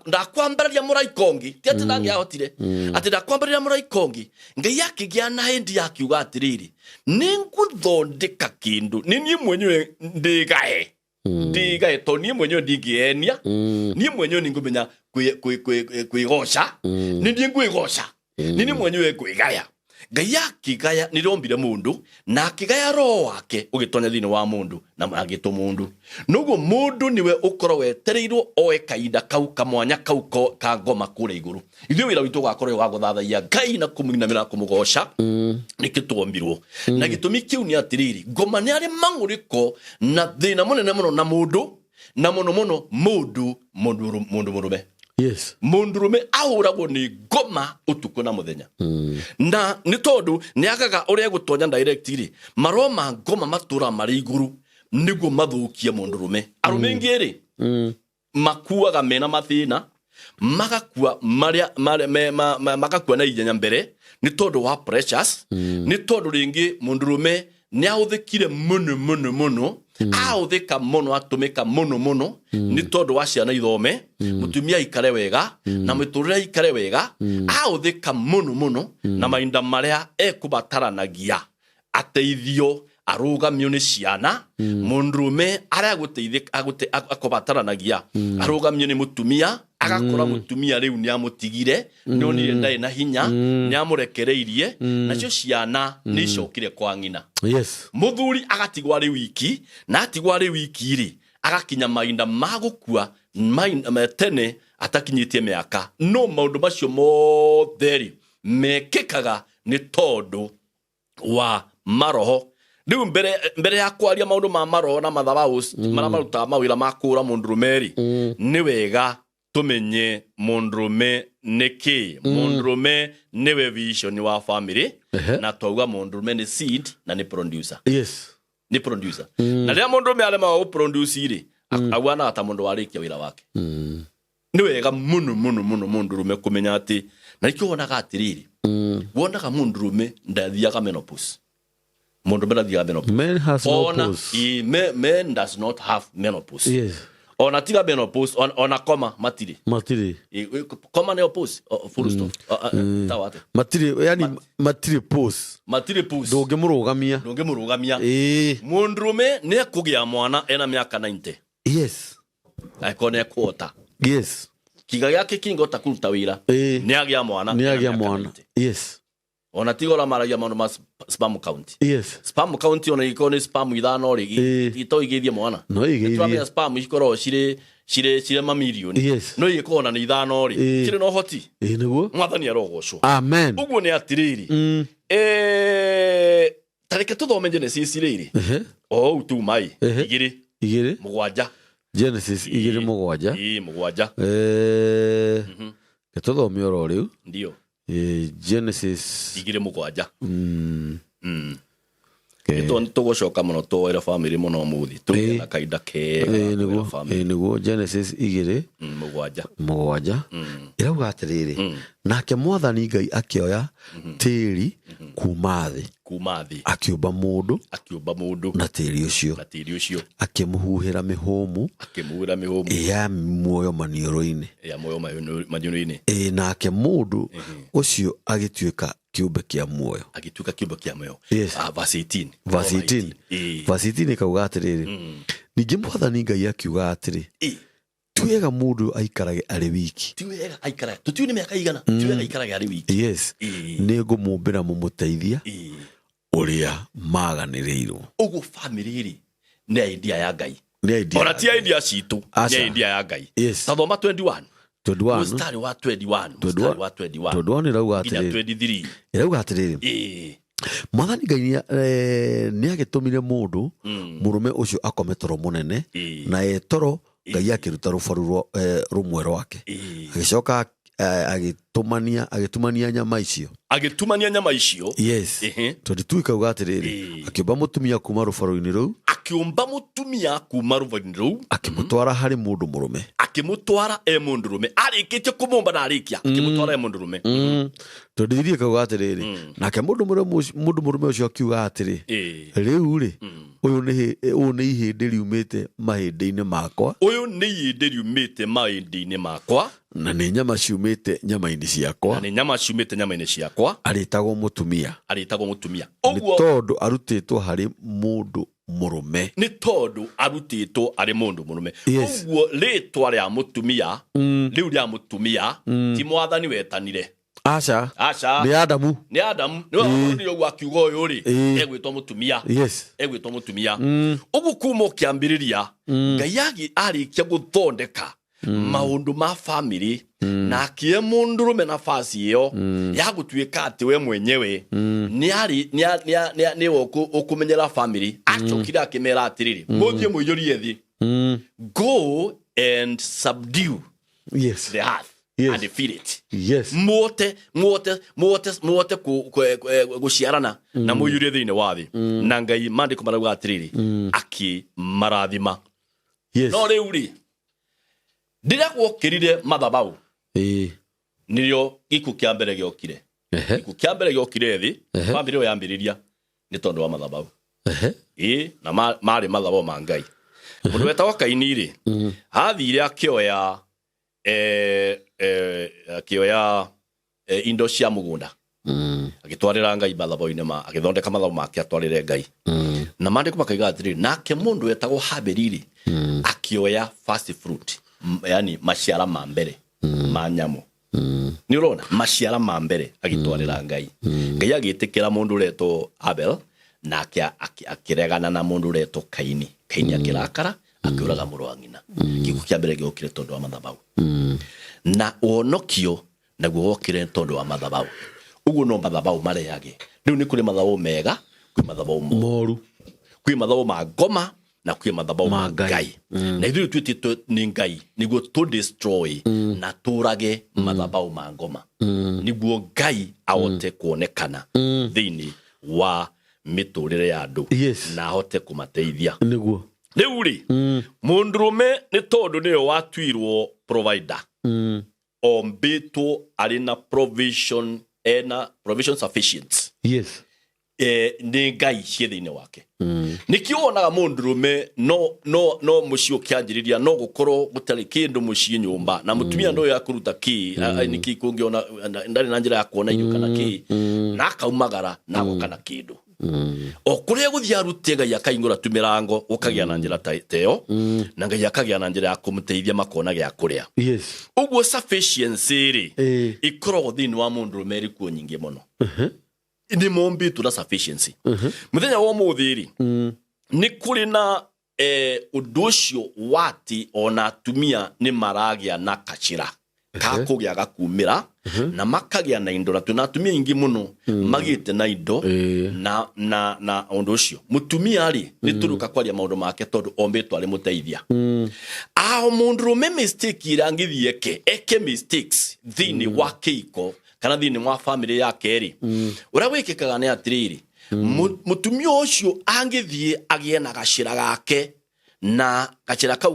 ndakwambararia mũraika ũngĩ, ti atĩ ndangĩahotire, atĩ ndakwambararia mũraika ũngĩ. Ngai akĩgĩa na hĩndĩ akiuga atĩrĩrĩ, nĩ ngũthondeka kĩndũ nĩ niĩ mwenyewe ndĩgae, ndĩgae, tondũ niĩ mwenyewe ndingĩenia, niĩ mwenyewe nĩ ngũmenya kwĩgoca, nĩ niĩ ngwĩgoca, nĩ niĩ mwenyewe ngwĩgaya. Ngai akĩgaya, nĩ rĩombire mũndũ na akĩgaya roho wake ũgĩtonya thĩinĩ wa mũndũ na agĩtwo mũndũ. Noguo mũndũ nĩwe ũkorwo wetereirwo oe kahinda kau kamwanya kau ka ngoma kũrĩa igũrũ. Ithuĩ wĩra witũ ũgakorwo wa gũthathaiya Ngai na kũmũinamĩra, kũmũgoca, nĩkĩo twombirwo. Na gĩtũmi kĩu nĩ atĩrĩrĩ, ngoma nĩ arĩ mang'ũrĩko na thĩna mũnene mũno na mũndũ, na mũno mũno mũndũ mũrũme. Mũndũrũme ahũragwo nĩ ngoma ũtukũ na mũthenya, na nĩ tondũ nĩ agaga ũrĩa egũtonya direct rĩ, maroho ma ngoma matũra marĩ igũrũ nĩguo mathũkie mũndũrũme. Arũme aingĩ rĩ, makuaga mena mathĩna, magakua marĩa magakua na ihenya mbere nĩ tondũ wa pressures, nĩ tondũ rĩngĩ mũndũrũme nĩ ahũthĩkire mũno mũno mũno, ahũthĩka mũno, atũmĩka mũno mũno nĩ tondũ wa ciana ithome, mũtumia aikare wega na mĩtũrĩre aikare wega. Ahũthĩka mũno mũno na mahinda marĩa ekũbataranagia ateithio, arũgamio nĩ ciana, mũndũrũme arĩa agũteithĩka akũbataranagia arũgamio nĩ mũtumia, agakora mũtumia rĩu nĩ amũtigire, nĩ onire ndarĩ na hinya, nĩ amũrekereirie, nacio ciana nĩ icokire kwa ng'ina. Mũthuri agatigwo arĩ wiki, na atigwo arĩ wiki rĩ, agakinya mahinda ma gũkua tene atakinyĩtie mĩaka. No maũndũ macio mothe rĩ, mekĩkaga nĩ tondũ wa maroho. Rĩu mbere ya kwaria maũndũ ma maroho na mathabaũ marĩa marutaga mawĩra ma kũũra mũndũrũme rĩ, nĩ wega tũmenye mũndũrũme nĩ kĩ. Mũndũrũme nĩwe vision wa family. Na twauga mũndũrũme nĩ seed na nĩ producer. Nĩ producer. Na rĩrĩa mũndũrũme aremaga gũproduce rĩ, aguanaga ta mũndũ warĩkia wĩra wake. Nĩ wega mũno mũno mũno mũndũrũme kũmenya atĩ, na nĩkĩo wonaga atĩrĩrĩ, wonaga mũndũrũme ndathiaga menopause. Mundu ndathiaga menopause. Men has no Ona pause. Men does not have menopause. Yes. Ona tiga menopause, ona koma matirĩ. Matirĩ. Koma nĩyo pause, full stop. Tawa atĩa? Matirĩ, yani matirĩ pause. Matirĩ pause. Ndũngĩmũrũgamia. Ndũngĩmũrũgamia. Ĩĩ. Mũndũrũme nĩ ekũgĩa mwana ena mĩaka 90. Yes. Angĩkorwo nĩ ekũhota. Yes. Kiga gĩake kĩngĩhota kũruta wĩra. Ĩĩ. Nĩ agĩa mwana. Nĩ ena agĩa mĩaka mwana. 90. Yes. Ona tiga ũrĩa maragia maũndũ ma spam count. Yes. Spam count ona ingĩkorwo nĩ spam ithano rĩ, ito igĩithie mwana. No igĩithie. Nĩtũramenya spam ikoragwo cirĩ mamirioni. Yes. No ingĩkorwo ona nĩ ithano rĩ, cirĩ na ũhoti. Ĩĩ nĩguo. Mwathani arogocwo. Amen. Ũguo nĩ atĩrĩrĩ. Ta reke tũthome Genesis rĩrĩ. O ũũ tu mai. Igĩrĩ. Igĩrĩ. Mũgwanja. Genesis igĩrĩ mũgwanja. Ĩĩ, mũgwanja. Reke tũthome oro rĩu. Ndio. Genesis igĩrĩ mũgwanja. Okay. Tũgũcoka mũno twoere family mũno ũmũthĩ. Tũgĩe na kahinda kega Ĩĩ, ga nĩguo. kwoera family. Ĩĩ, nĩguo. Genesis igĩrĩ Mũgwanja. Mũgwanja. Ĩrauga atĩrĩrĩ, nake mwathani Ngai akĩoya tĩri kuma thĩ. Kuma thĩ. Akĩũmba mũndũ. Akĩũmba mũndũ. Na tĩri ũcio. Na tĩri ũcio. Akĩmũhuhĩra mĩhũmũ. Akĩmũhuhĩra mĩhũmũ. Ya muoyo maniũrũ-inĩ. Ya muoyo maniũrũ-inĩ. Ĩĩ, nake mũndũ ũcio agĩtuĩka kĩũmbe kĩa muoyo. Agĩtuĩka kĩũmbe kĩa muoyo. Yes. Verse 18. Verse 18. Ĩĩ. Verse 18 ĩkauga atĩrĩrĩ. Ningĩ mwathani Ngai akiuga atĩrĩ. Ti wega mũndũ aikarage arĩ wiki. Ti wega aikarage. Tũtiũĩ nĩ mĩaka igana. Ti wega aikarage arĩ wiki. Yes. Nĩ ngũmũmbĩra mũmũteithia. Ũrĩa maganĩrĩirwo. Ũguo family rĩ, nĩ idea ya Ngai. Nĩ idea. Ona ti idea citũ, Aca. nĩ idea ya Ngai. Yes. Ta thoma 21. 21. Mũstari wa 21. Mũstari wa 21. 21 ĩrauga Nginya atĩrĩrĩ. 23. Ĩrauga atĩrĩrĩ. Mwathani Ngai nĩ agĩtũmire mũndũ mũrũme ũcio akome toro mũnene, na e toro Ngai akĩruta rũbaru rũmwe rwake. Agĩcoka agĩtumania nyama icio. Agĩtumania nyama icio. Yes. 22 ikauga atĩrĩrĩ, akĩũmba mũtumia kuma rũbaru-inĩ rũu. Akĩũmba mũtumia kuma rũbaru-inĩ rũu. Akĩmũtwara harĩ mũndũ mũrũme. Akĩmũtwara e mũndũ mũrũme. Arĩkĩtie kũmũmba na arĩkia. Akĩmũtwara e mũndũ mũrũme. 23 ikauga atĩrĩrĩ, nake mũndũ mũrũme ũcio akiuga atĩrĩ, rĩu rĩ, ũyũ nĩ ihĩndĩ riumĩte mahĩndĩ-inĩ makwa. Ũyũ nĩ ihĩndĩ riumĩte mahĩndĩ-inĩ makwa. Na nĩ nyama ciumĩte nyama-inĩ ciakwa. Na nĩ nyama ciumĩte nyama-inĩ ciakwa. Arĩtagwo mũtumia. Arĩtagwo mũtumia. Nĩ Ũguo tondũ arutĩtwo harĩ mũndũ mũrũme. Nĩ tondũ arutĩtwo arĩ mũndũ mũrũme. Yes. Ũguo rĩtwa rĩa mũtumia, rĩu rĩa mũtumia, ti mwathani wetanire. Aca. Aca. Nĩ Adamu. Nĩ Adamu. Nĩwe wathondekire ũguo akiuga ũyũ rĩ, egwĩtwo mũtumia. Yes. Egwĩtwo mũtumia. Ũguo kuma ũkĩambĩrĩria, Ngai arĩkia gũthondeka maũndũ ma family, na akĩhe mũndũrũme nafasi ĩyo ya gũtuĩka atĩ we mwenyewe nĩwe ũkũmenyera family. Acokire akĩmera atĩrĩrĩ, mũthiĩ mũiyũrie thĩ. Go and subdue Yes. the earth Yes. and fill it. Yes. Muote, muote, muote, muote gũciarana na mũiyũrie thĩinĩ wa thĩ. Na Ngai maandĩko marauga atĩrĩrĩ, akĩmarathima. Yes. No rĩu rĩ, rĩrĩa gwokĩrire mathabaũ, nĩrĩo gĩkuũ kĩa mbere gĩokire. Gĩkuũ kĩa mbere gĩokire thĩ, bamĩrĩ ĩyo yambĩrĩria nĩ tondũ wa mathabaũ. Na marĩ mathabaũ ma Ngai. Mũndũ wetagwo Kaini rĩ, athire akĩoya, indo cia mũgũnda. Agĩtwarĩra Ngai mathabaũ-inĩ ma, agĩthondeka mathabaũ make atwarĩre Ngai. Na maandĩko makaiga atĩrĩrĩ, nake mũndũ wetagwo Habili rĩ, akĩoya first fruit, yani maciara ma mbere ma nyamũ. Nĩ ũrona maciara ma mbere agĩtwarĩra Ngai. Ngai agĩtĩkĩra mũndũ ũretwo Abel, nake akĩregana na mũndũ ũretwo Kaini. Kaini akĩrakara, akĩũraga mũrũ wa nyina. Gĩkuũ kĩa mbere gĩokire tondũ wa mathabaũ. Na ũhonokio naguo wokire tondũ wa mathabaũ. Ũguo no mathabaũ marehage. Rĩu nĩ kũrĩ mathabaũ mega, kwĩ mathabaũ moru, kwĩ mathabaũ ma ngoma na kwĩ mathabaũ ma Ma Ngai. Ngai. Na ithuĩ twĩtĩtwo nĩ Ngai nĩguo tũ destroy na tũrage mathabaũ ma ngoma. Nĩguo Ngai ahote kuonekana thĩinĩ wa mĩtũrĩre ya andũ. Yes. Na ahote kũmateithia. Nĩguo. Rĩu rĩ, mũndũrũme nĩ tondũ nĩwe watuirwo provider. Ombĩtwo arĩ na provision, ena provision sufficient. Yes. Nĩ Ngai ciĩ thĩinĩ wake. Nĩkĩo wonaga mũndũrũme no mũciĩ ũkĩanjĩrĩria no gũkorwo gũtarĩ kĩndũ mũciĩ nyũmba, na mũtumia ndoĩ akũruta kĩ, nĩkĩ kũngĩona, ndarĩ na njĩra ya kuona irio kana kĩ, na akaumagara na agoka na kĩndũ o kũrĩa gũthiĩ arute. Ngai akaingũra tu mĩrango, gũkagĩa na njĩra ta ĩyo, na Ngai akagĩa na njĩra ya kũmũteithia, makona gĩa kũrĩa. Ũguo sufficiency rĩ, ĩkoragwo thĩinĩ wa mũndũrũme ĩrĩ kuo nyingĩ mũno, nĩ mombĩtwo na sufficiency. Mũthenya wa ũmũthĩ rĩ, nĩ kũrĩ na ũndũ ũcio wa atĩ ona atumia nĩ maragĩa na kacĩra ka kũgĩa gakumĩra na makagĩa na indo, na twĩna atumia aingĩ mũno magĩte na indo. Na ũndũ ũcio mũtumia rĩ, nĩ tũrũka kwaria maũndũ make tondũ ombĩtwo arĩ mũteithia. Ao mũndũrũme mistake ĩrĩa angĩthiĩ eke mistakes thĩinĩ wa kĩiko kana thĩinĩ wa family yake rĩ, ũrĩa wĩkĩkaga nĩ atĩrĩrĩ, mũtumia ũcio angĩthiĩ agĩe na gacĩra gake na gacĩra kau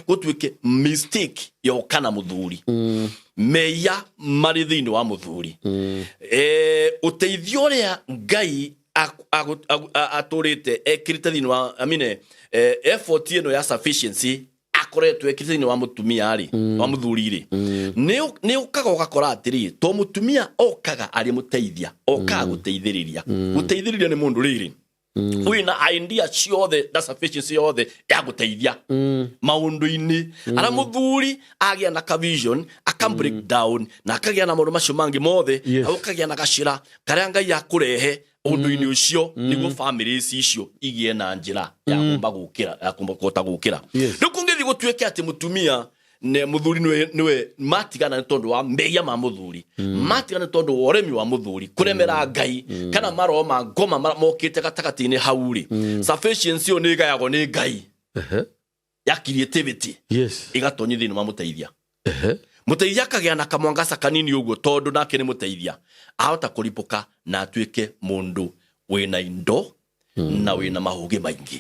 gũtuĩke mistake yoka na mũthuri, meia marĩ thĩinĩ wa mũthuri, ũteithio ũrĩa Ngai atũrĩte ekĩrĩte thĩinĩ wa, I mean, effort ĩno ya sufficiency akoretwo ekĩrĩte thĩinĩ wa mũtumia rĩ, wa mũthuri rĩ, nĩ ũkaga ũgakora atĩrĩ, to mũtumia okaga arĩ mũteithia, okaga gũteithĩrĩria. Gũteithĩrĩria nĩ mũndũ rĩrĩ wĩna idea ciothe na sufficiency yothe ya gũteithia maũndũ-inĩ arĩa mũthuri agĩa na ka vision, aka break down na akagĩa na maũndũ macio mangĩ mothe, na ũkagĩa na gacĩra karĩa Ngai akũrehe ũndũ-inĩ ũcio nĩguo family ici icio igĩe na njĩra ya kũmba gũkĩra, ya kũmba kũhota gũkĩra. Rĩu kũngĩthiĩ gũtuĩke atĩ mũtumia ne mũthuri nĩwe matigana nĩ tondũ wa mehia ma mũthuri, matigana nĩ tondũ wa ũremi wa mũthuri kũremera Ngai kana maroho ma ngoma mokĩte gatagatĩ-inĩ hau rĩ, sufficiency ĩyo nĩ ĩgayagwo nĩ Ngai ya creativity, ĩgatonyio thĩinĩ wa mũteithia. Mũteithia akagĩa na kamwangaca kanini ũguo, tondũ nake nĩ mũteithia, ahota kũripũka na atuĩke mũndũ wĩna indo na wĩna mahũgĩ maingĩ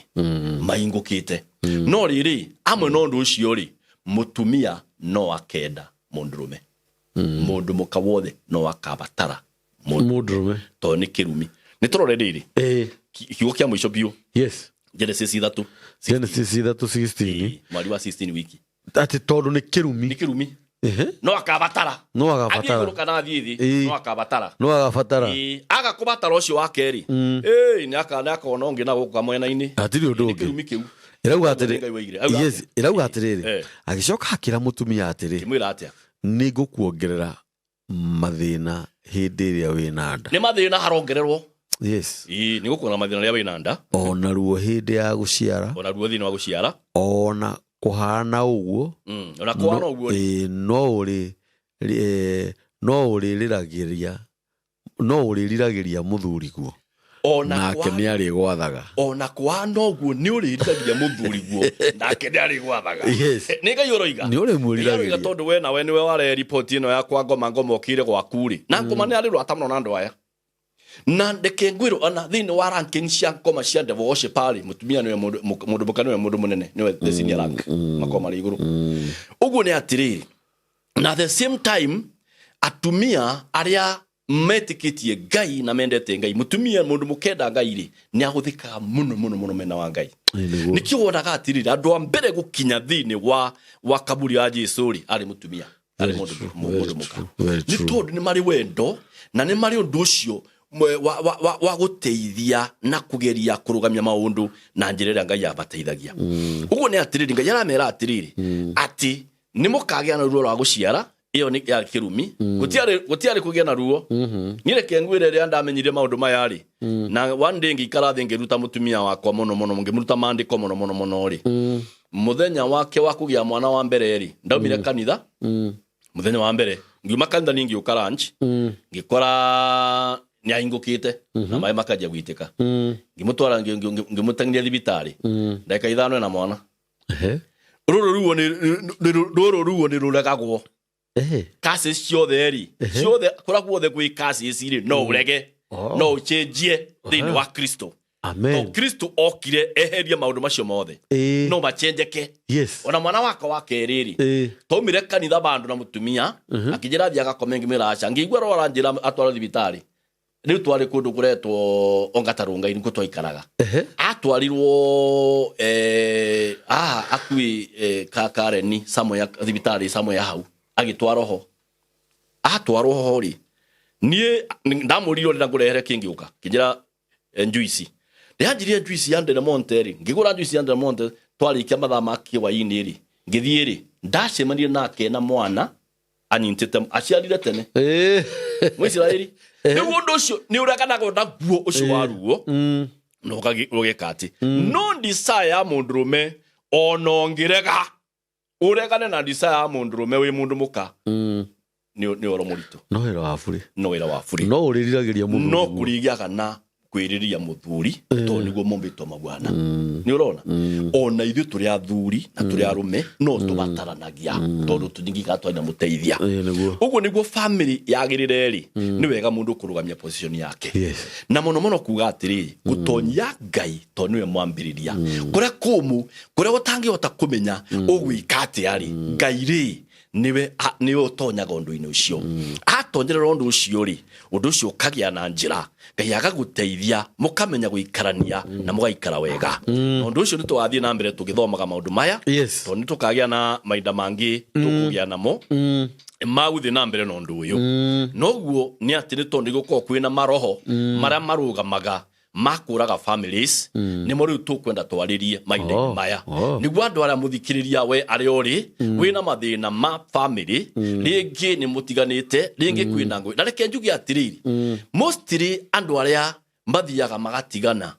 maingũkĩte. No rĩrĩ, amwe na ũndũ ũcio rĩ, mũtumia no akenda mũndũrũme, mũndũ mũka wothe no akabatara mũndũ, mũndũrũme, tondũ nĩ kĩrumi. Nĩ tũrore rĩrĩ, kiugo kĩa mũico biũ, Genesis 3. Genesis 3:16. Mwari wa 16 wiki. Atĩ tondũ nĩ kĩrumi. Nĩ kĩrumi, no akabatara. No athiĩ agabatara. Igũrũ kana athiĩ thĩ, no akabatara. No agabatara. Ĩĩ, aga kũbatara ũcio wa kerĩ, ĩĩ, nĩ akona ũngĩ na gũkũ kamwena-inĩ. Hatirĩ ũndũ Nĩ ũngĩ. Kĩrumi kĩu. Ĩrauga Nĩ atĩrĩ, Ngai woigire. Auga yes, atĩa? ĩrauga atĩrĩrĩ, agĩcoka akĩra mũtumia atĩrĩ, Kĩmwĩra atĩa? Nĩ ngũkuongerera mathĩna hĩndĩ ĩrĩa wĩna nda. Nĩ mathĩna harongererwo. Ĩĩ, nĩ gũkuona mathĩna rĩrĩa wĩna nda. Ona ruo hĩndĩ ya gũciara. Ona ruo thĩinĩ wa gũciara. Ona kũhana ũguo, Ona kũhana ũguo rĩ. Ĩĩ, no ũrĩriragĩria mũthuri guo, ona nake nĩ arĩgwathaga. Ona kũhana ũguo, nĩ ũrĩriragĩria mũthuri guo, nake nĩ arĩgwathaga. Nĩ Ngai ũroiga. Nĩ Ngai aroiga. ũrĩmwĩriragĩria. Tondũ we nawe nĩwe ware riboti ĩno ya kwa ngoma, ngoma ũkire gwaku rĩ, na ngoma nĩ arĩ rwata mũno na andũ aya, na ndeke ngwĩrwo, ona thĩinĩ wa ranking cia ngoma cia devil worship rĩ, mũtumia nĩwe mũndũ, mũndũ mũka nĩwe mũndũ mũnene, nĩwe the senior rank, makoragwo marĩ igũrũ. Ũguo nĩ atĩrĩrĩ, na the same time atumia arĩa metĩkĩtie Ngai na mendete Ngai, mũtumia mũndũ mũkenda Ngai rĩ, nĩ ahũthĩkaga mũno mũno mũno mena wa Ngai. Ĩĩ, nĩguo. Nĩkĩo wonaga atĩrĩrĩ, andũ a mbere gũkinya thĩinĩ wa kaburi ya Jesu rĩ, arĩ mũtumia, arĩ Very mũndũ true, mũndũ very mũka. true, very Nĩ true. tondũ nĩ marĩ wendo na nĩ marĩ ũndũ ũcio wa gũteithia na kũgeria kũrũgamia maũndũ na njĩra ĩrĩa Ngai abateithagia. Ũguo nĩ atĩrĩrĩ, Ngai aramera atĩrĩrĩ, atĩ nĩ mũkagĩa na ruo rwa gũciara. Ĩyo nĩ ya kĩrumi, gũtiarĩ kũgĩa na ruo. Niĩ reke ngwĩre, rĩrĩa ndamenyire maũndũ maya rĩ, na one day ngĩikara thĩ ngĩruta mũtumia wakwa mũno mũno, ngĩmũruta maandĩko mũno mũno mũno rĩ, mũthenya wake wa kũgĩa mwana wa mbere rĩ, ndaumire kanitha mũthenya wa mbere, ngiuma kanitha niĩ ngĩũka lunch, ngĩkora nĩ ahingũkĩte na maĩ makanjia gwitĩka. Ngĩmũtwara, ngĩmũteng'eria thibitarĩ, ndagĩka 5 ena mwana. Rũrũ ruo nĩ rũregagwo. Curses ciothe rĩ, ciothe kũrĩa guothe gwĩ curses rĩ, no ũrege, no ũcenjie thĩinĩ wa Kristo. Amen. To Kristo okire eherie maũndũ macio mothe, no macenjeke. Ona mwana wakwa wa kerĩ rĩ, twaumire kanitha bandũ na mũtumia akĩnjĩra thiĩ agakome, ngĩmwĩra aca, ngĩigua roho aranjĩra atwarwo thibitarĩ. Rĩu twarĩ kũndũ kũretwo Ongatarũngai, nĩkuo twaikaraga. Atwarirwo haha akuĩ Kareni somewhere, thibitarĩ somewhere hau, agĩtwarwo ho. Atwarwo ho rĩ, niĩ ndamũririe ũrĩa ngũrehere kĩngĩũka, kĩnjĩra njuici. Ndĩanjirie njuici ya Del Monte rĩ, ngĩgũra njuici ya Del Monte, twarĩkia mathaa ma kĩhwainĩ rĩ, ngĩthiĩ rĩ, ndacemanirie nake na mwana anyitĩte, aciarire tene. Mũisiraeli rĩu ũndũ ũcio nĩ ũreganaga naguo ũcio wa ruo na ũgeka atĩ no desire ya mũndũrũme ona ũngĩrega ũregane na desire ya mũndũrũme wĩ mũndũ mũka nĩ ũhoro mũritũ. No wĩra wa burĩ. No wĩra wa burĩ. No ũrĩriragĩria mũthuri. No kũrĩgĩaga na kwĩrĩria mũthuri tondũ nĩguo mombĩtwo maguana. Nĩ ũrona ona ithuĩ tũrĩ athuri na tũrĩ arũme no tũbataranagia tondũ tũnyingĩkaga twarĩ na mũteithia. Ĩĩ, nĩguo. Ũguo nĩguo family yagĩrĩre rĩ, nĩ wega mũndũ kũrũgamia position yake. Na mũno mũno kuga atĩrĩrĩ, gũtonyia Ngai tondũ nĩwe mwambĩrĩria kũrĩa kũmũ, kũrĩa ũtangĩhota kũmenya ũgwĩka atĩa rĩ, Ngai rĩ nĩwe ũtonyaga ũndũ-inĩ ũcio. Atonyerera ũndũ ũcio rĩ, ũndũ ũcio ũkagĩa na njĩra, Ngai agagũteithia, mũkamenya gũikarania na mũgaikara wega. Na ũndũ ũcio nĩ tũgathiĩ na mbere tũgĩthomaga maũndũ maya, tondũ nĩ tũkagĩa na mahinda mangĩ tũkũgĩa namo magũthiĩ na mbere na ũndũ ũyũ. Noguo nĩ atĩ nĩ tondũ nĩgũkorwo kwĩna maroho marĩa marũgamaga makũraga families, nĩmo rĩu tũkwenda twarĩrie mahinda-inĩ maya, nĩguo andũ arĩa mũthikĩrĩria, we arĩa ũrĩ wĩna mathĩna ma family, rĩngĩ nĩ mũtiganĩte, rĩngĩ kwĩna ngũĩ. Na reke njuge atĩrĩrĩ, mostly andũ arĩa mathiaga magatigana,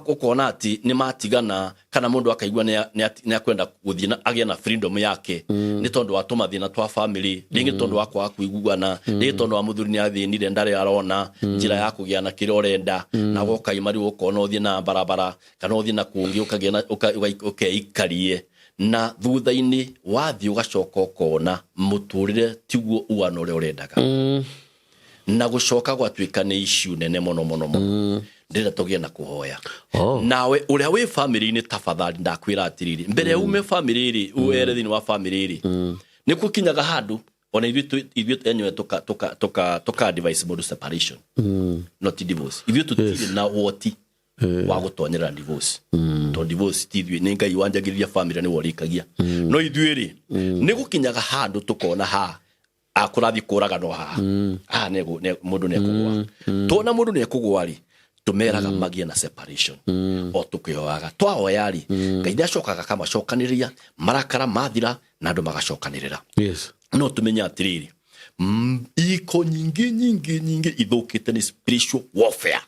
ũkona atĩ nĩ matigana kana mũndũ akaigua nĩ akwenda gũthiĩ na agĩe na freedom yake nĩ tondũ wa tũmathĩna twa family, rĩngĩ tondũ wa kwaga kũiguana, rĩngĩ tondũ wa mũthuri nĩ athĩnire, ndarĩ arona njĩra ya kũgĩa na kĩrĩa ũrenda, na gokaima rĩu ũkona ũthiĩ na barabara kana ũthiĩ na kũngĩ ũkagĩa na ũkeikarie, na thutha-inĩ wathiĩ ũgacoka ũkona mũtũrĩre tiguo uana ũrĩa ũrendaga, na gũcoka gwatuĩka nĩ issue nene mũno mũno mũno. Ndĩrenda tũgĩe na kũhoya. Nawe ũrĩa wĩ family-inĩ, tafadhali ndakwĩra atĩrĩrĩ, mbere ume family rĩ, were thĩinĩ wa family rĩ, nĩ gũkinyaga handũ ona ithuĩ enyewe tũka advise mũndũ separation, not divorce. Ithuĩ tũtirĩ na woti wa gũtonyerera divorce, tondũ divorce ti ithuĩ, nĩ Ngai wanjagĩrĩria family, nĩwe ũrĩkagia. No ithuĩ rĩ, nĩ gũkinyaga handũ tũkona ha akũrathiĩ kũraganwo haha haha mũndũ nĩ ekũgũa. Tuona mũndũ nĩ ekũgũa rĩ, tũmeraga magĩe na separation o tũkĩhoyaga. Twahoya rĩ, Ngai nĩ acokaga akamacokanĩrĩria, marakara mathira na andũ magacokanĩrĩra. No tũmenye atĩrĩrĩ, iko nyingĩ nyingĩ nyingĩ ithũkĩte nĩ spiritual warfare,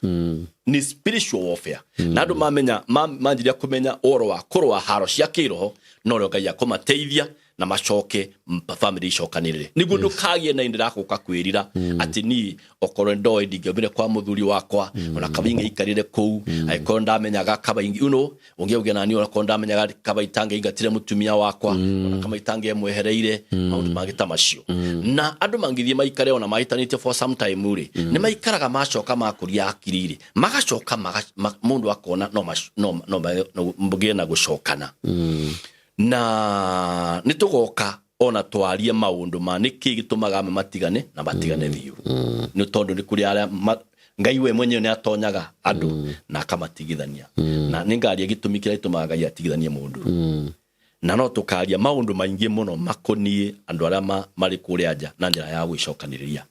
nĩ spiritual warfare. Na andũ mamenya manjiria kũmenya ũhoro wa kũrũa haro cia kĩroho, no rĩo Ngai akũmateithia na macoke family icokanĩrĩre, nĩguo ndũkagĩe na ndĩrakũka kwĩrira atĩ niĩ okorwo ndoĩ ndingĩaumire kwa mũthuri wakwa, ona kaba ingĩikarire kũu, angĩkorwo ndamenyaga kaba ingĩ, ũngĩauge nani, onakorwo ndamenyaga kaba itangĩingatire mũtumia wakwa, ona kaba itangĩemwehereire, maũndũ mangĩ ta macio. Na andũ mangĩthiĩ maikare ona mahĩtanĩtie for some time rĩ, nĩ maikaraga macoka makũria akiri rĩ, magacoka mũndũ akona no mũgĩe na gũcokana. Na nĩ tũgoka ona twarie maũndũ ma nĩkĩ gĩtũmaga amwe matigane na matigane biũ, nĩ tondũ nĩ kũrĩ arĩa Ngai we mwenyewe nĩ atonyaga andũ na akamatigithania. Na nĩ ngaria gĩtũmi kĩrĩa gĩtũmaga Ngai atigithanie mũndũ, na no tũkaria maũndũ maingĩ mũno makoniĩ andũ arĩa marĩ kũrĩa nja na njĩra ya gwĩcokanĩrĩria.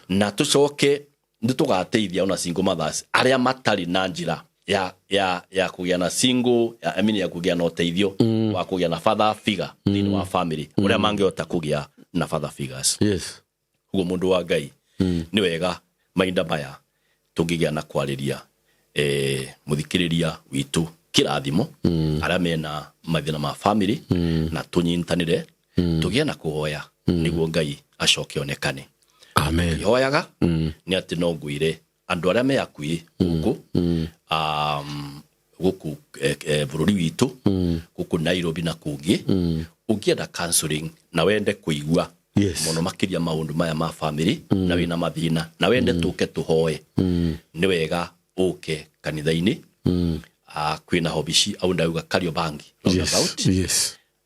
Na tũcoke nĩ tũgateithia ona single mothers arĩa matarĩ na njĩra ya kũgĩa na single ya, I mean, ya kũgĩa na ũteithio wa kũgĩa na father figure thĩinĩ wa family, ũrĩa mangĩhota kũgĩa na father figures. Ũguo mũndũ wa Ngai, nĩ wega mahinda maya tũngĩgĩa na kwarĩria mũthikĩrĩria witũ kĩrathimo arĩa mena mathĩna ma family, na tũnyitanĩre tũgĩe na kũhoya nĩguo Ngai acoke onekane. Amen. Ihoyaga nĩ atĩ no ngwĩre andũ arĩa me hakuhĩ gũkũ, gũkũ bũrũri witũ, gũkũ Nairobi na kũngĩ, ũngĩenda counseling na wende kũigua mũno makĩria maũndũ maya ma family, na wĩna mathĩna na wende tũke tũhoe, nĩ wega ũke kanitha-inĩ. Kwĩna hobici au ndauga Kariobangi roundabout.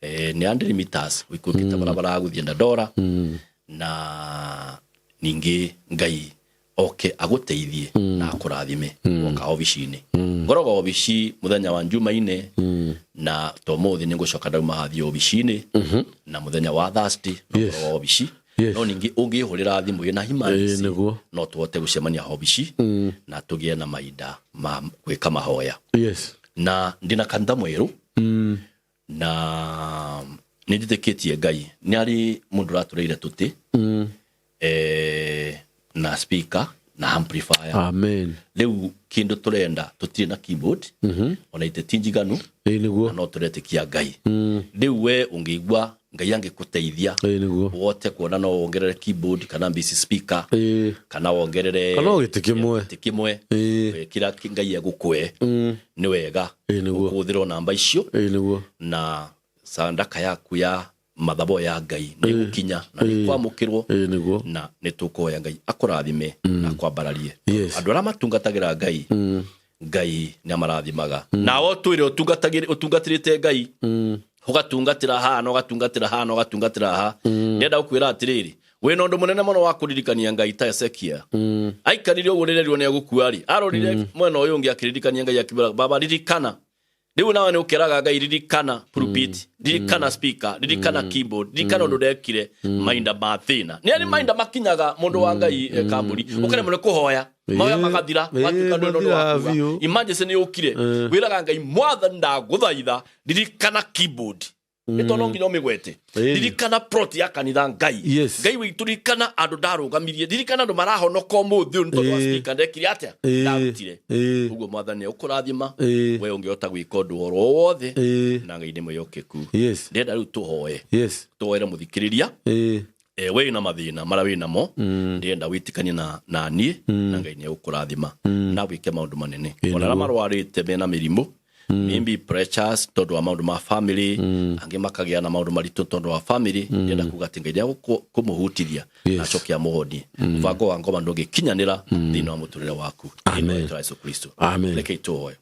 Nĩ 100 meters ũikũrũkĩte barabara ya gũthiĩ Dandora. Na ningĩ Ngai Oke agũteithie na akũrathime woka obici-inĩ. Ngoragwo obici mũthenya wa Njumaine, na to mũthĩ nĩ ngũcoka ndauma hathiĩ obici-inĩ, na mũthenya wa Thursday no ngoragwo obici. No ningĩ ũngĩhũrĩra thimũ ĩna emergency, no tũhote gũcemania obici na tũgĩe na mahinda ma gwĩka mahoya. Na ndĩna kanitha mwerũ, na nĩ njĩtĩkĩtie Ngai nĩ arĩ mũndũ ũratũreire tũtĩ na speaker na amplifier. Amen. Rĩu kĩndũ tũrenda, tũtirĩ na keyboard, ona itĩ ti njiganu. Nĩguo. Na no tũretĩkia Ngai. Rĩu we ũngĩigua Ngai angĩgũteithia wote kuona no wongerere keyboard kana busy speaker kana wongerere Kana o gĩtĩ kĩmwe. Gĩtĩ kĩmwe, kĩrĩa Ngai egũkũhe nĩ wega. Nĩguo. Ũkũhũthĩra namba icio Nĩguo. na sandaka yaku ya mathabo ya Ngai nĩ gũkinya na nĩ kwamũkĩrwo. Nĩguo. Na nĩ tũkũhoya Ngai akũrathime na akwambararie. Andũ arĩa matungatagĩra Ngai, Ngai nĩ amarathimaga. Nawe ũtwĩre ũtungatĩrĩte Ngai, ũgatungatĩra haha na ũgatungatĩra haha na ũgatungatĩra haha, ndĩrenda gũkwĩra atĩrĩrĩ, wĩna ũndũ mũnene mũno wa kũririkania Ngai. Ta Ezekiel aikarire ũguo rĩrĩa nĩ egũkua rĩ, arorire mwena ũyũ ũngĩ akĩririkania Ngai, akĩmwĩra, "Baba, ririkana." Rĩu nawe nĩ ũkeraga Ngai, "Ririkana pulpit, ririkana speaker, ririkana keyboard, ririkana ũndũ ndekire mainda ma thĩna." Nĩ arĩ mainda makinyaga, mũndũ wa Ngai, kamburi ũkaremwo nĩ kũhoya, mahoya magathira, watuĩka ndũrĩ na ũndũ wa Mathira kuga. Biũ. Emergency nĩ yũkire, wĩraga Ngai, "Mwathani, ndagũthaitha, ririkana keyboard," nĩ tondũ no nginya ũmĩgwete. "Ririkana plot ya kanitha, Ngai. Ngai witũ, ririkana andũ ndarũgamirie, ririkana andũ marahonoka ũmũthĩ ũyũ nĩ tondũ wa speaker ndekire atĩa, ndarutire." Ũguo Mwathani ũkũrathima we ũngĩhota gwĩka ũndũ oro wothe, na Ngai nĩ mwĩhokeku. Ndĩrenda rĩu tũhoe, tũhoere mũthikĩrĩria. We na mathĩna marĩa wĩ namo, ndĩrenda wĩtĩkanie na niĩ, na Ngai nĩ egũkũrathima na wĩke maũndũ manene. Ona arĩa marwarĩte mena mĩrimũ, maybe pressures tondũ wa maũndũ ma family, angĩ makagĩa na maũndũ maritũ tondũ wa family, ndĩrenda kuga atĩ Ngai nĩ kũmũhutithia na acoke amũhonie. Mũbango wa ngoma ndũngĩkinyanĩra thĩinĩ wa mũtũrĩre waku thĩinĩ wa Amen. rĩĩtwa rĩa Yesu Kristo. Amen. Rekei tũhoe.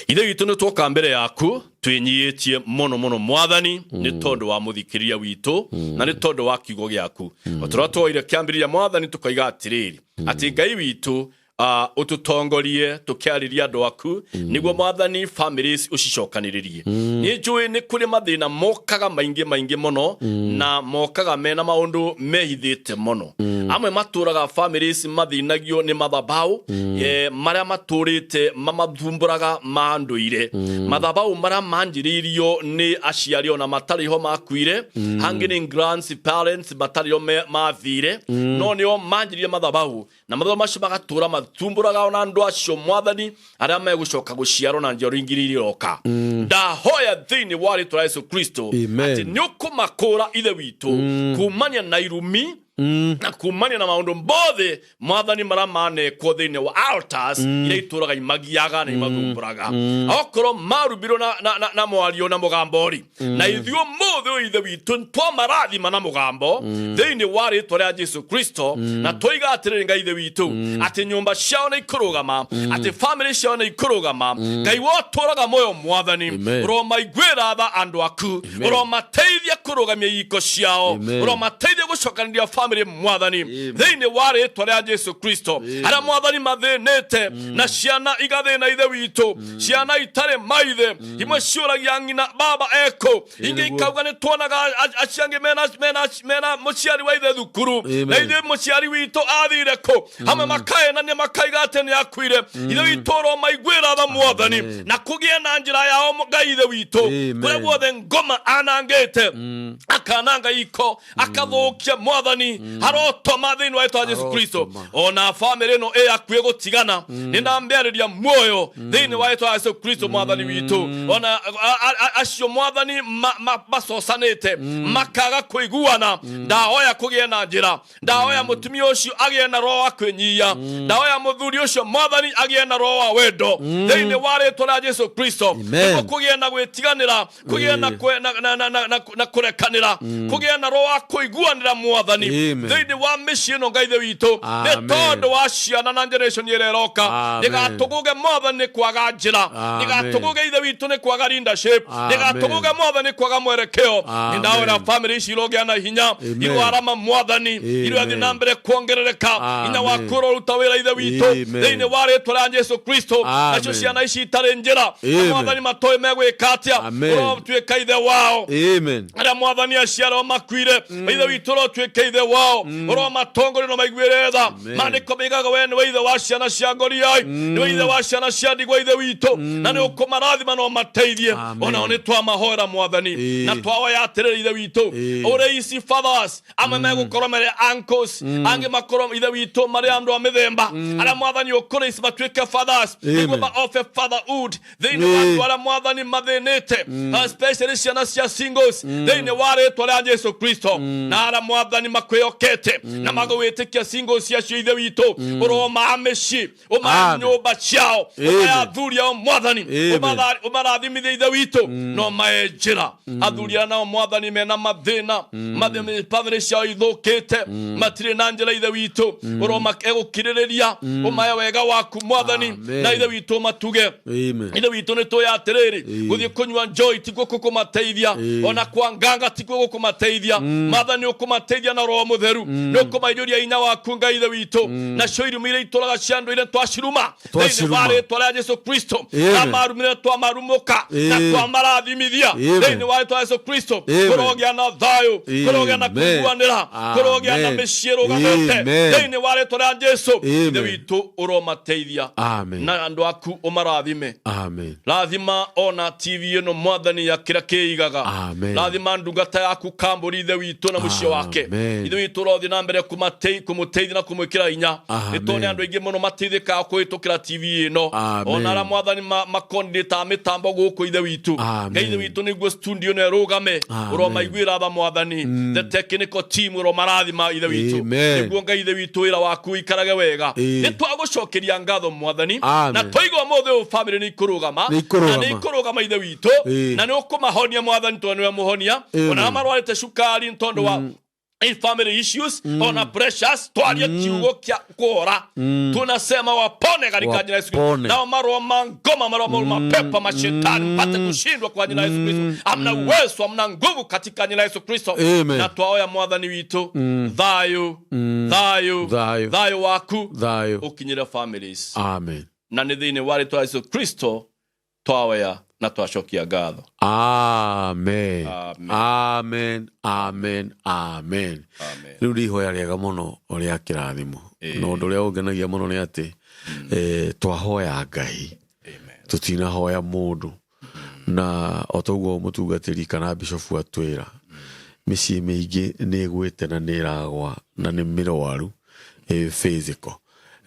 Ithe witũ, nĩ twoka mbere yaku twĩnyihĩtie mũno mũno, Mwathani, nĩ tondũ wa mũthikĩrĩria witũ na nĩ tondũ wa kiugo gĩaku. O tũrĩa twoire kĩambĩrĩria, Mwathani, tũkoiga atĩrĩrĩ, atĩ Ngai witũ, ũtũtongorie tũkĩarĩria andũ aku, nĩguo Mwathani families ũcicokanĩrĩrie. Nĩ njũĩ nĩ kũrĩ mathĩna mokaga maingĩ maingĩ mũno, na mokaga mena maũndũ mehithĩte mũno. Amwe matũraga families mathĩnagio nĩ mathabaũ marĩa matũrĩte mamathumbũraga ma ndũire, mathabaũ marĩa manjĩrĩirio nĩ aciari ona matarĩ ho makuire, hangĩ nĩ grandparents matarĩ ho mathire, no nĩo manjĩrĩirie mathabaũ, na mathabaũ macio magatũra mathumbũraga ona andũ acio, Mwathani, arĩa megũcoka gũciarwo na njiaro ingĩ iria iroka. Ndahoya thĩinĩ wa rĩtwa rĩa Yesu Kristo Amen. atĩ nĩ ũkũmakũra, Ithe witũ, kumania na irumi na kumania na maũndũ mothe, Mwathani, marĩa manekwo thĩinĩ wa altars iria itũraga imagiaga na imathumbũraga. Okorwo marumbirwo na mwario na mũgambo rĩ, na ithuĩ ũmũthĩ ũyũ, Ithe witũ, twamarathima na mũgambo thĩinĩ wa rĩtwa rĩa Jesu Kristo, na twoiga atĩrĩrĩ, Ngai Ithe witũ, atĩ nyũmba ciao nĩ ikũrũgama, atĩ famĩlĩ ciao nĩ ikũrũgama. Ngai wotũraga muoyo, Mwathani, Amen. ũromaiguĩra tha andũ aku, ũromateithia kũrũgamia ihiko ciao, Amen. ũromateithia gũcokanĩria famĩlĩ, Mwathani, thĩinĩ wa rĩtwa rĩa Jesu Kristo. Arĩa, Mwathani, mathĩnĩte na ciana igathĩna, Ithe witũ, ciana itarĩ maithe, imwe ciũragia ng'ina, "Baba ekũ?" Ingĩ ikauga, "Nĩ tuonaga acio angĩ mena mũciari wa ithe thukuru, Amen. na ithuĩ mũciari witũ athire kũ?" Hamwe makaenania makaiga atĩ nĩ akuire. Ithe witũ, ũromaiguĩra tha, Mwathani, na kũgĩe na njĩra yao, Ngai Ithe witũ. Amen. Kũrĩa guothe ngoma anangĩte, akananga iko, akathũkia, Mwathani, arotoma thĩinĩ wa rĩtwa Jesu Kristo. Arotoma. Ona famĩlĩ ĩno ĩyakuĩ gũtigana, nĩ ndamĩarĩria muoyo thĩinĩ wa rĩtwa Jesu Kristo, Mwathani witũ. Ona acio, Mwathani, macocanĩte makaga kũiguana, ndahoya kũgĩe na njĩra. Ndahoya mũtumia ũcio agĩe na roho wa kwĩnyihia. Ndahoya mũthuri ũcio, Mwathani, agĩe na roho wa wendo thĩinĩ wa rĩtwa rĩa Jesu Kristo, Amen. nĩguo kũgĩe na gwĩtiganĩra, kũgĩe na kũrekanĩra, kũgĩe na roho wa kũiguanĩra, Mwathani. Amen. Thĩinĩ wa mĩciĩ ĩno, Ngai Ithe witũ, nĩ Amen. tondũ wa ciana na generation ĩrĩa ĩroka. Amen. Ndĩgatũgũge, Mwathani, nĩ kwaga njĩra. Amen. Ndĩgatũgũge, Ithe witũ, nĩ kwaga leadership. Amen. Ndĩgatũgũge, Mwathani, nĩ kwaga mwerekeo. Amen. Nĩ ndahoera family ici irogĩa na hinya. Amen. Iroarama, Mwathani. Amen. Iroathiĩ na mbere kuongerereka. Hinya Amen. waku ũroruta wĩra, Ithe witũ, Amen. thĩinĩ wa rĩtwa rĩa Jesu Kristo. Amen. Nacio ciana ici itarĩ njĩra na Amen. Mwathani matoĩ megwĩka atĩa, Amen. ũrotuĩka ithe wao. Amen. Arĩa, Mwathani, aciarao makuire, ithe witũ, ũrotuĩka ithe wao, ũromatongoria no maiguĩre tha. Amen. Maandĩko maigaga we nĩwe ithe wa ciana cia ngoriai, nĩwe ithe wa ciana cia ndigwa, Ithe witũ, na nĩ ũkũmarathima no mateithie. Amen. Onao nĩ twamahoera, Mwathani, na twaoya atĩrĩrĩ, Ithe witũ, ũrĩ ici fathers amwe megũkorwo marĩ uncles, angĩ makorwo, Ithe witũ, marĩ andũ a mĩthemba arĩa, Mwathani, ũkũrĩ ici matuĩke fathers nĩguo Amen. ma offer fatherhood thĩinĩ wa andũ arĩa, Mwathani, mathĩnĩte, especially ciana cia singles, thĩinĩ wa rĩtwa rĩa Jesu Kristo, na arĩa, Mwathani, makwĩhokete na magũwĩtĩkia singles acio, Ithe witũ, ũromaa mĩciĩ, ũmae Amen. nyũmba ciao, Amen. ũmae athuri ao, Mwathani. Amen. Ũmarathimithie, Ithe witũ, no mae njĩra athuri arĩa nao, Mwathani, mena mathĩna, family ciao ithũkĩte, matirĩ na njĩra, Ithe witũ, ũroma egũkirĩrĩria, ũmae wega waku, Mwathani, Amen. na Ithe witũ matuge. Amen. Ithe witũ, nĩ tũĩ atĩrĩrĩ, gũthiĩ kũnyua njoi tikuo gũkũmateithia, ona kwa nganga tikuo gũkũmateithia. Mwathani, ũkũmateithia na Roho Mũtheru, nĩ ũkũmaiyũria hinya waku, Ngai Ithe witũ. Nacio irumi iria itũraga cia andũ iria twaciruma thĩinĩ wa Twaciruma. rĩtwa rĩa Jesu Kristo, Amen. na marumire twamarumũka na twamarathimithia Amen. thĩinĩ wa rĩtwa rĩa Jesu Kristo. Amen. Kũrogĩa na thayũ, kũrogĩa na Amen. kũiguanĩra, kũrogĩa na Amen. mĩciĩ ĩrũgamĩte Amen. thĩinĩ wa rĩtwa rĩa Jesu. Amen. Ithe witũ, ũromateithia Amen. na andũ aku ũmarathime. Amen. Rathima ona TV ĩno, Mwathani, ya kĩrĩa kĩigaga. Amen. Rathima ndungata yaku Kambũri, Ithe witũ, na mũciĩ wake. Amen. Ithe witũ, ũrothiĩ na mbere kũmũteithia na kũmwĩkĩra hinya. Amen. Nĩ tondũ andũ aingĩ mũno mateithĩkaga kũhĩtũkĩra TV ĩno. Amen. Ona arĩa, Mwathani, makondĩtaga mĩtambo gũkũ, Ithe witũ. Amen. Ngai Ithe witũ, nĩguo studio ĩno ĩrũgame, Amen. ũromaiguĩra tha, Mwathani. The technical team ũromarathima, Ithe witũ, Amen. nĩguo, Ngai Ithe witũ, wĩra waku ũikarage wega. Nĩ twagũcokeria ngatho, Mwathani, Amen. na twaigua ũmũthĩ ũyũ family nĩ ikũrũgama. Nĩ ikũrũgama. Na nĩ ikũrũgama, Ithe witũ, na nĩ ũkũmahonia, Mwathani, tondũ nĩwe mũhonia. Amen. Ona arĩa marwarĩte cukari nĩ tondũ wa family issues, ona pressures, twarie kiugo kĩa kũhora, tunasema wapone katika jina la Yesu Kristo. Wapone. Nao maroho mangoma, maroho mapepo mashetani, mpate kushindwa kwa jina la Yesu Kristo. Hamna uwezo, hamna nguvu katika jina la Yesu Kristo. Amen. Na twaoya, Mwathani witũ, thayũ, thayũ, Thayũ. Thayũ waku Thayũ. ũkinyĩre families. Amen. Na nĩ thĩinĩ wa rĩtwa rĩa Yesu Kristo twaoya na twacokia ngatho. Amen. Amen. Amen, amen, amen. Amen. Rĩu nĩ ihoya rĩega mũno rĩa kĩrathimo, na ũndũ ũrĩa ũngenagia mũno nĩ atĩ twahoya Ngai. Amen. Tũtinahoya mũndũ, na o toguo mũtungatĩri kana bishofu atwĩra, mĩciĩ mĩingĩ nĩ ĩgwĩte na nĩ ĩragwa na nĩ mĩrwaru physical.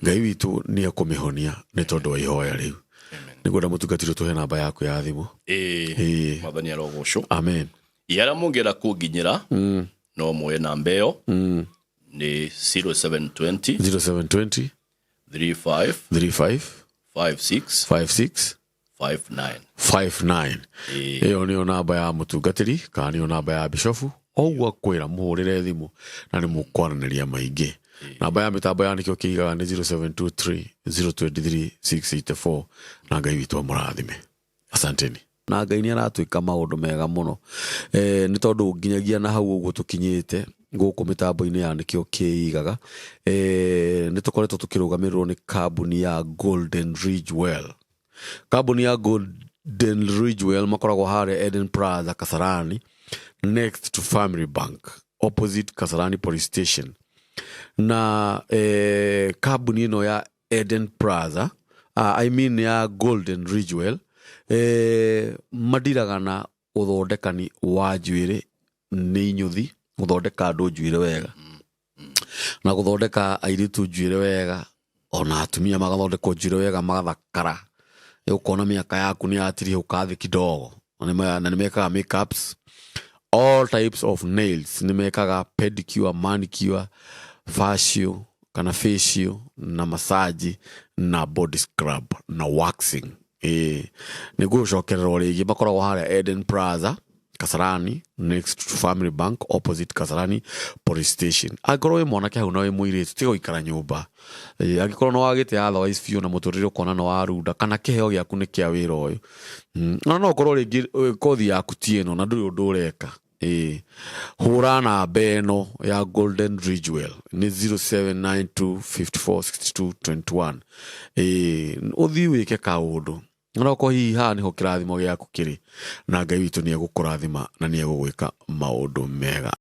Ngai witũ nĩ ekũmĩhonia nĩ tondũ wa ihoya rĩu. Nĩ ngwenda mũtungatĩri ũtũhe namba yaku ya thimũ. Mwathani arogocwo. Amen. Arĩa mũngĩenda kũnginyĩra, no muoye namba ĩyo, nĩ 0720 0720 35 35 56 56 59. 59. Ĩyo nĩyo namba ya mũtungatĩri kana nĩyo namba ya bishofu. Oguo akwĩra mũhũrĩre thimũ na nĩ mũkwaranĩria maingĩ. Namba ya mĩtambo ya Nĩkĩo Kĩigaga nĩ 0723 023 684, na Ngai witũ amũrathime. Asanteni, na Ngai nĩ aratwĩka maũndũ mega mũno, nĩ tondũ nginyagia na hau ũguo tũkinyĩte gũkũ mĩtambo-inĩ ya Nĩkĩo Kĩigaga, nĩ tũkoretwo tũkĩrũgamĩrĩrwo nĩ kambuni ya Golden Ridge Well. Kambuni ya Golden Ridgewell makoragwo harĩa Eden Plaza, Kasarani, next to Family Bank, opposite Kasarani Police Station. Na kambuni ĩno ya Eden Plaza, I mean ya Golden Ridgewell, madiraga na ũthondekani wa njuĩrĩ, nĩ inyuthi gũthondeka andũ njuĩrĩ wega na gũthondeka airĩtu njuĩrĩ wega, ona atumia magathondekwo njuĩrĩ wega magathakara, ũkona mĩaka yaku nĩ yatirihũka thĩ kidogo. Na nĩ mekaga makeups, all types of nails, nĩ mekaga pedicure, manicure, facial kana facial na massage na body scrub na waxing. Ĩĩ, nĩ ngũcokererwo rĩngĩ, makoragwo harĩa Eden Plaza. Kasarani, next to Family Bank, opposite Kasarani Police Station. Angĩkorwo wĩ mwanake hau na wĩ mũirĩtu, tiga gũikara nyũmba. Angĩkorwo nĩ wagĩte otherwise biũ na mũtũrĩre ũkona nĩ warunda, kana kĩheo gĩaku nĩ kĩa wĩra ũyũ. Na no ũkorwo rĩngĩ kothi yaku ti ĩno na ndũrĩ ũndũ ũreka. Hũra namba ĩno ya Golden Ridgewell nĩ 0792546221. Ũthiĩ wĩke kaũndũ, no ko hihi haha nĩho kĩrathimo gĩaku kĩrĩ, na Ngai witũ nĩ egũkũrathima na nĩ egũgwĩka maũndũ mega.